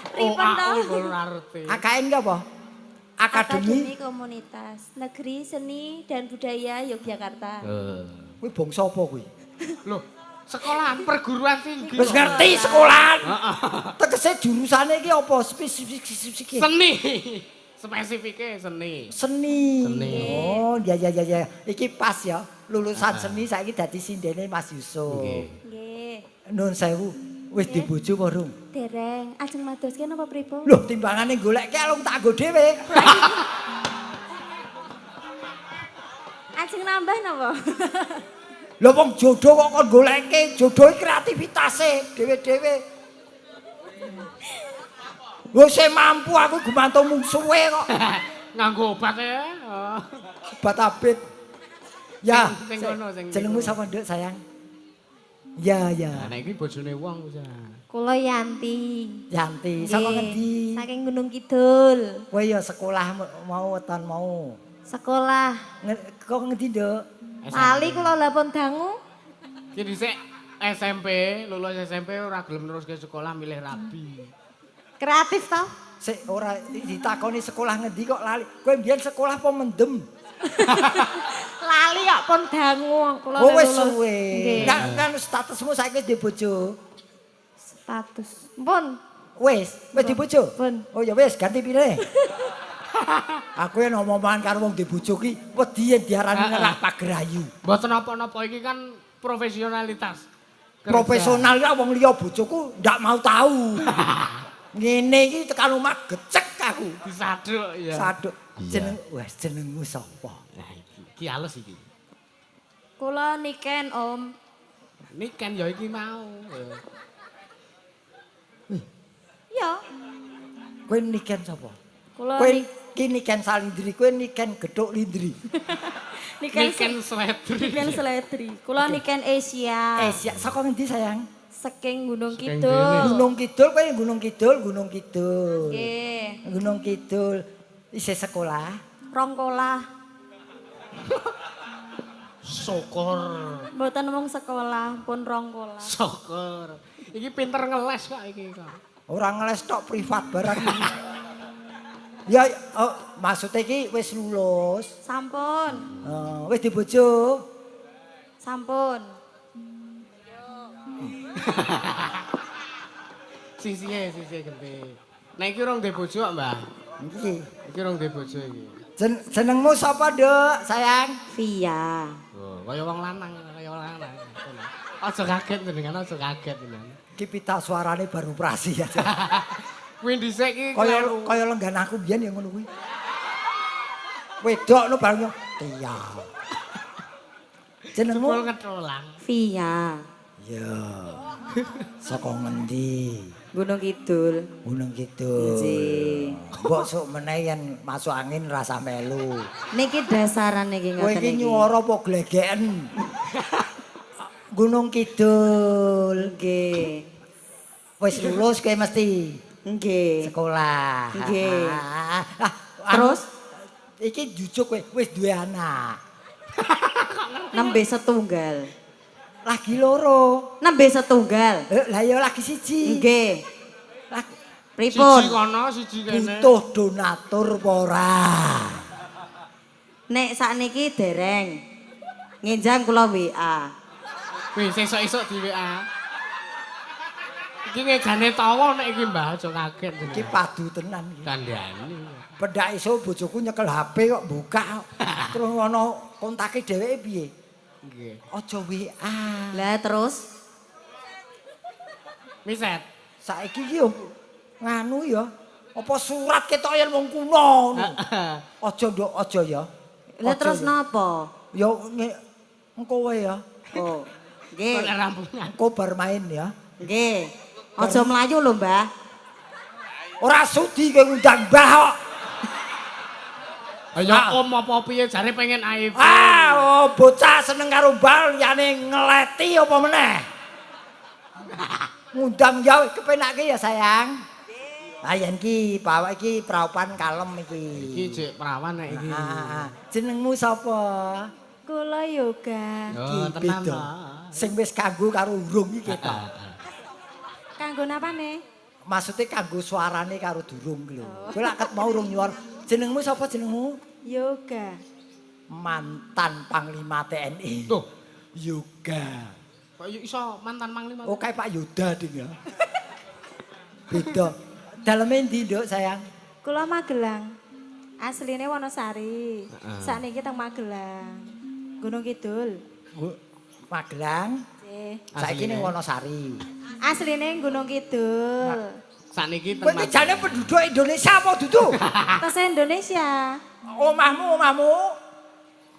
Pripun to? Oh, ora ngerti. AKN ki apa? Akademi. Akademi Komunitas Negeri Seni dan Budaya Yogyakarta. Kuwi bangsa apa kuwi? Loh, sekolahan perguruan tinggi. Wis ngerti sekolahan. Tegese jurusane iki apa? Spesifik Seni. Spesifiknya seni. Seni. Seni. Oh, ya ya ya ya. Iki pas ya. Lulusan seni saiki dadi sindene Mas Yusuf. Nggih. Nggih. Nun sewu, wis Nggih. dibojo apa rung? Dereng, ajeng madoske napa pripun? Loh, timbangane goleke alung tak nggo dhewe. Ajeng nambah napa? Lho wong jodoh kok kon goleke, jodoh iki kreativitase dhewe-dhewe. Wong sing mampu aku gumantung mungsuhe kok. Nganggo obat ya. Oh. Obat abit. Ya, Sing kono, sing jenengmu niku. sapa Nduk sayang? Ya, ya. Nah, nek iki bojone wong wis. Kula Yanti. Yanti, saka ngendi? Saking Gunung Kidul. Kowe ya sekolah mau weton mau. Sekolah. Kok ngendi, Nduk? Lali kula lapon dangu. Ki dhisik SMP, lulus SMP ora gelem neruske sekolah milih rabi. Kreatif toh? Sik ora ditakoni sekolah ngendi kok lali. Kowe mbiyen sekolah apa mendem? Lali kok pun dangu kula Oh wis lulus. suwe. Nggih. Kan kan statusmu saiki wis bojo. Status. Pun. Wis, wis di bojo? Pun. Oh ya wis, ganti pilih. Aku yen omongan karo wong di bojo ki wedi yen diarani nerak pagerayu. Mboten napa-napa iki kan profesionalitas. Kerja. Profesional ya wong liya bojoku ndak mau tahu. Ngene iki tekan omah gecek aku. Disaduk ya. Saduk. Jeneng wes jenengmu sapa? Nah iki, iki halus iki. Kula niken, Om. Niken ya iki mau. Ya. Ya. Kowe niken sapa? Kula Kowe ki niken Salindri, kowe niken Gethuk Lindri. niken Niken seledri. niken seledri. Kula niken Asia. Eh, siak saka ngendi sayang? Saking Gunung Saking Kidul. kene. Gunung Kidul kowe Gunung Kidul, Gunung Kidul. Nggih. Gunung Kidul isih sekolah. Rong kolah. Syukur. Mboten mung sekolah, pun rong kolah. Syukur. Iki pinter ngeles kok iki kok. Ora ngeles tok privat barang. Ya, oh, maksudnya iki wis lulus. Sampun. Wis dibojo. Sampun. Sisihe, sisihe genti. Nek iki urung ndek bojo kok, Mbah. Iki. Iki urung ndek bojo iki. Jenengmu sapa, Nduk, sayang? Via. Oh, kaya wong lanang, kaya wong lanang. Aja kaget jenengan, aja kaget jenengan. Iki pita suarane baru operasi aja. Kuwi dhisik iki Kaya kleru. kaya lenggan aku biyen ya ngono kuwi. Wedok no bareng yo Tia. Jenengmu? Jebul ngetholang. Via. Ya. Saka ngendi? Gunung Kidul. Gunung Kidul. Nggih. Mbok sok meneh yen masuk angin rasa melu. Niki dasaran niki Kowe ngoten iki niki. nyuwara apa glegeken? Gunung Kidul. Nggih. Wis lulus kowe mesti Nggih. sekolah. Nggih. Ah, Terus? Iki jujuk kowe wis duwe anak. Nembe setunggal. Lagi loro. Nembe setunggal. Lah ya lagi siji. Nggih. Lagi Pripun? Siji kono, siji kene. butuh donatur apa ora? Nek sakniki dereng. Ngenjang kula WA. Wih, sesuk-esuk di WA. Iki ngejane tawa nek iki Mbah, aja kaget Iki jenengan. padu tenan iki. Kandhani. Pendak iso bojoku nyekel HP kok buka. Terus ana kontake dheweke piye? Nggih. Aja WA. Lah terus Miset. Saiki iki yo nganu ya. Apa surat ketok yen wong kuno ngono. Aja nduk, aja ya. Lah Aja terus ya. napa? Ya engko wae ya. Oh. Nggih. Kok rampungan. Engko bar main ya. Nggih. Aja mlayu lho, Mbah. Ora sudi kowe ngundang mbah kok. Ya om apa piye jare pengen iPhone. Ah, oh, bocah seneng karo bal liyane ngeleti apa meneh. Ngundang ya kepenake ya sayang. Ah yen ki bawa iki praupan kalem iki. Iki jek perawan nek iki. Ah, jenengmu sapa? Kula Yoga. Oh, tenan beda. ta. Sing wis kanggo karo urung iki ketok. Kanggo napane? Maksude kanggo suarane karo durung ki lho. Kowe lak ket mau urung nyuwar. Jenengmu sapa jenengmu? Yoga. Mantan Panglima TNI. Tuh, Yoga. kok iso mantan panglima? Oh, kayak Pak Yuda ding ya. Beda. Daleme ndi, Nduk, sayang? Kula Magelang. Asline Wonosari. Sakniki teng Magelang. Gunung Kidul. Magelang. Nggih. Saiki ning Wonosari. Asline Gunung Kidul. Sakniki Kowe iki jane penduduk Indonesia apa dudu? Tes Indonesia. Omahmu, omahmu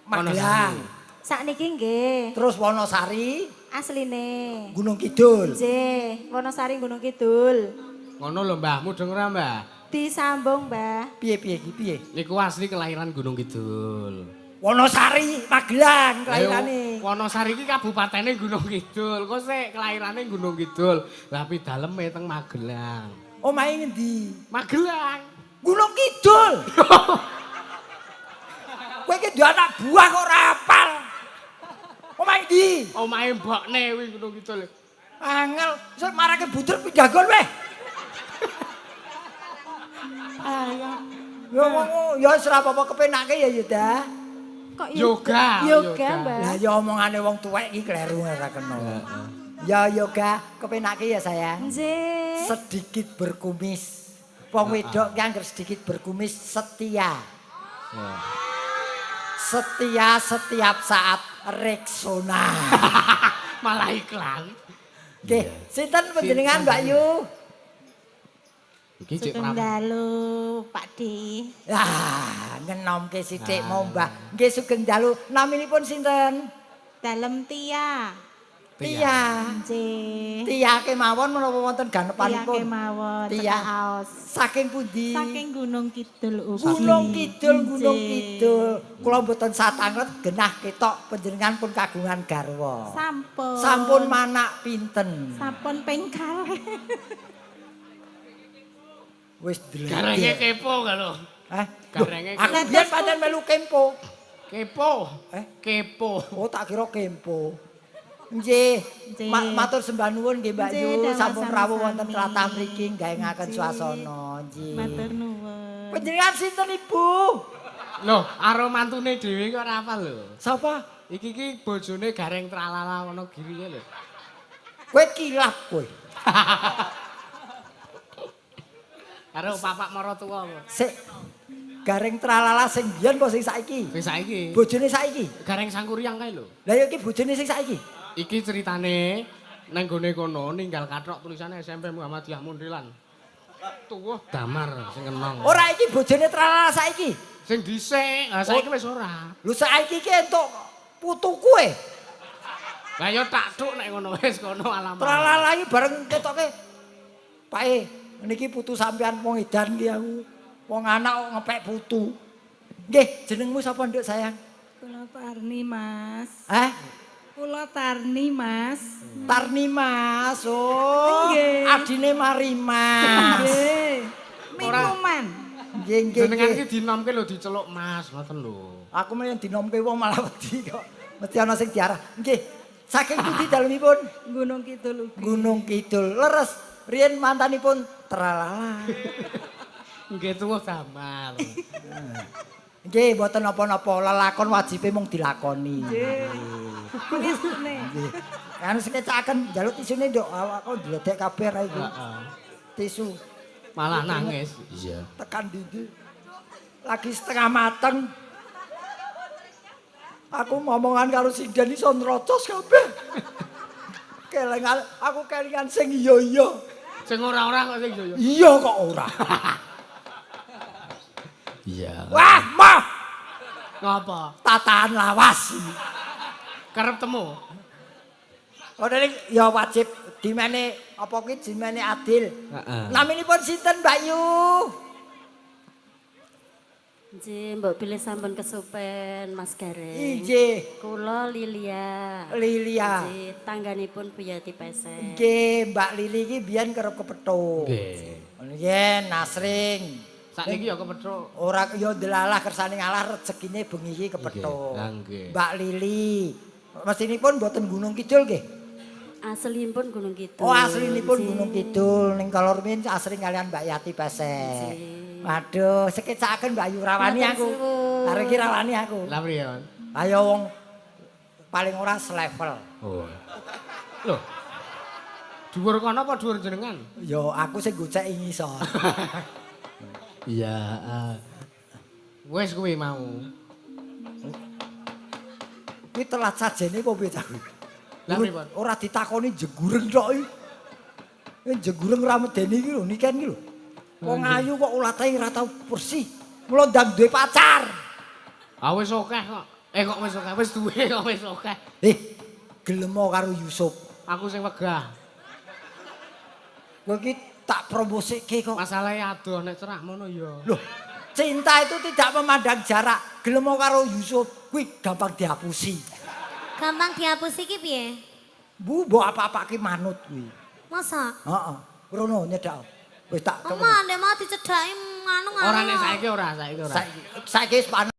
Magelang. Sakniki nggih. Terus Wonosari, Asline. Gunung Kidul. Nggih, Wonosari Gunung Kidul. Ngono lho Mbah, mudeng ora Mbah? Disambung, Mbah. Piye-piye iki piye? Niku asli kelahiran Gunung Kidul. Wonosari, Magelang kelahirane. Wonosari iki kabupatene Gunung Kidul. Kok sik kelahirane Gunung Kidul. Lah pidaleme teng Magelang. Omahe ngendi? Magelang. Gunung Kidul. Kowe iki duwe anak buah kok ora hafal. Omahe ndi? Omahe mbokne kuwi Gunung Kidul. Angel, sik marake buter pindah gon weh. Ya wong ya wis ora apa-apa kepenake ya Yuda. Kok Yoga, Yoga, yoga. Mbah. Lah ya omongane wong tuwek iki kleru ora kena. Ya yoga, kepenake ya sayang. Nggih. Sedikit berkumis. Wong wedok ki angger sedikit berkumis setia. Setia setiap saat Rexona. Malah iklan. Nggih, sinten panjenengan Mbak Yu? Iki cek Sugeng dalu, Pak D. Ah, ngenomke sithik mau Mbah. Nggih sugeng dalu. Naminipun sinten? Dalem Tia. Tia. Nggih. Tia kemawon menapa wonten Tia ganepanipun? kemawon Tia. cekak aos. Saking pundi? Saking Gunung Kidul ugi. Gunung Kidul, Gunung Nggih. Kidul. Kula mboten satanglet genah ketok panjenengan pun kagungan garwa. Sampun. Sampun manak pinten? Sampun ping kalih. Wis Garenge dledek. kepo lho. Hah? Garenge Aku biyen pancen melu kempo. kepo. Eh? Kepo. Oh, tak kira kempo. Nggih. Nggih. Matur sembah nuwun nggih Mbak Nggih, Yu, sampun sami-sami. rawuh wonten tlatah mriki gawengaken swasana. Nggih. Matur nuwun. Panjenengan sinten Ibu? Loh, karo mantune dhewe kok ora hafal lho. Sapa? Iki ki bojone Gareng Tralala Wonogiri lho. Kowe kilap kowe. Karo papak maratuwa apa? Sik. Gareng Tralala sing biyen apa sing saiki? Sing saiki. Bojone saiki. Gareng Sangkuriang kae lho. Lah ya iki bojone sing saiki. Iki ceritane nang gone kono ninggal kathok tulisane SMP Muhammadiyah Muntilan. Tuwuh damar sing kenong. Ora iki bojone Tralala saiki. Sing dhisik, ha saiki wis ora. Lho saiki iki entuk putu kowe. Lah ya tak thuk nek ngono wis kono alamat. Tralala iki bareng ketoke. Pae, niki putu sampean wong edan ki aku. Wong anak kok ngepek putu. Nggih, jenengmu sapa Nduk sayang? Kula Tarni, Mas. Hah? Kula Tarni, Mas. Tarni Mas. Oh, Nggih. adine Marimas. Nggih. Minuman. Nggih, nggih. Jenengan nggih. iki dinomke lho diceluk Mas, ngoten lho. Aku meh dinomke wong malah wedi kok. Mesti ana sing diarah. Nggih. Saking pundi dalemipun? Gunung Kidul ugi. Gunung Kidul. Leres. Riyen mantanipun Tralala. Nggih tuwuh damar. Nggih, mboten napa-napa, lelakon wajibe mung dilakoni. Nggih. Tisune. Nggih. Anu sekecakaken njaluk tisune nduk, awakku ndledek kabeh ra iku. Heeh. Tisu Malah nangis. Iya. tekan ndi. Lagi setengah mateng. Aku ngomongan karo sinden iso nrocos kabeh. Kelingan, aku kelingan sing iya-iya. Sing ora-ora kok sing yo. Iya kok ora. Iya. Wah, mah Ngapa? tatahan lawas. Kerep temu. Ngono ya wajib dimene apa kuwi dimene adil. Heeh. Naminipun sinten Mbak Yu? Nggih, mbok bilih sampun kesupen Mas Gareng. Inggih. Kula Lilia. Lilia. Nggih, tangganipun Bu Yati Pesek. Nggih, Mbak Lili iki biyen kerep kepethuk. Nggih. Nggih, Nasring. Sakniki ya kepethuk. Ora ya delalah kersane ngalah rezekine bengi iki kepethuk. Nggih, nggih. Mbak Lili. Mestinipun mboten Gunung Kidul nggih. Aslinipun Gunung Kidul. Oh, aslinipun Nggih. Gunung Kidul ning kalor rumiyin asring kalian Mbak Yati Pesek. Nggih. Waduh, sekecakaken Mbak Yu rawani Matur aku. suwun. Arek iki rawani aku. Lah priye, Mas? Ayo wong paling ora selevel. Oh. Loh. Dhuwur kono apa dhuwur jenengan? Yo aku sing goceki ngisor. Iya, Wis kuwi mau. Kuwi telat sajene apa piye ta kuwi? Lah pripun? Ora ditakoni jegureng tok iki. Ini jegureng ra medeni iki lho, niken iki lho. Wong ayu kok ulate ora tau bersih. Mula ndang duwe pacar. Ah wis akeh kok. Eh kok wis akeh, wis duwe kok wis akeh. Eh, gelemo karo Yusuf. Aku sing wegah. Kowe iki tak promosike kok. Masalahe adoh nek cerak ngono ya. Loh, cinta itu tidak memandang jarak. Gelemo karo Yusuf kuwi gampang dihapusi. Gampang dihapus iki piye? Bu, mbok apa-apake manut kuwi. Masa? Heeh. Rono nyedak. Wis tak Oma, ndek mau dicedhaki nganu nganu. Ora nek saiki ora, saiki ora. Saiki saiki wis panas.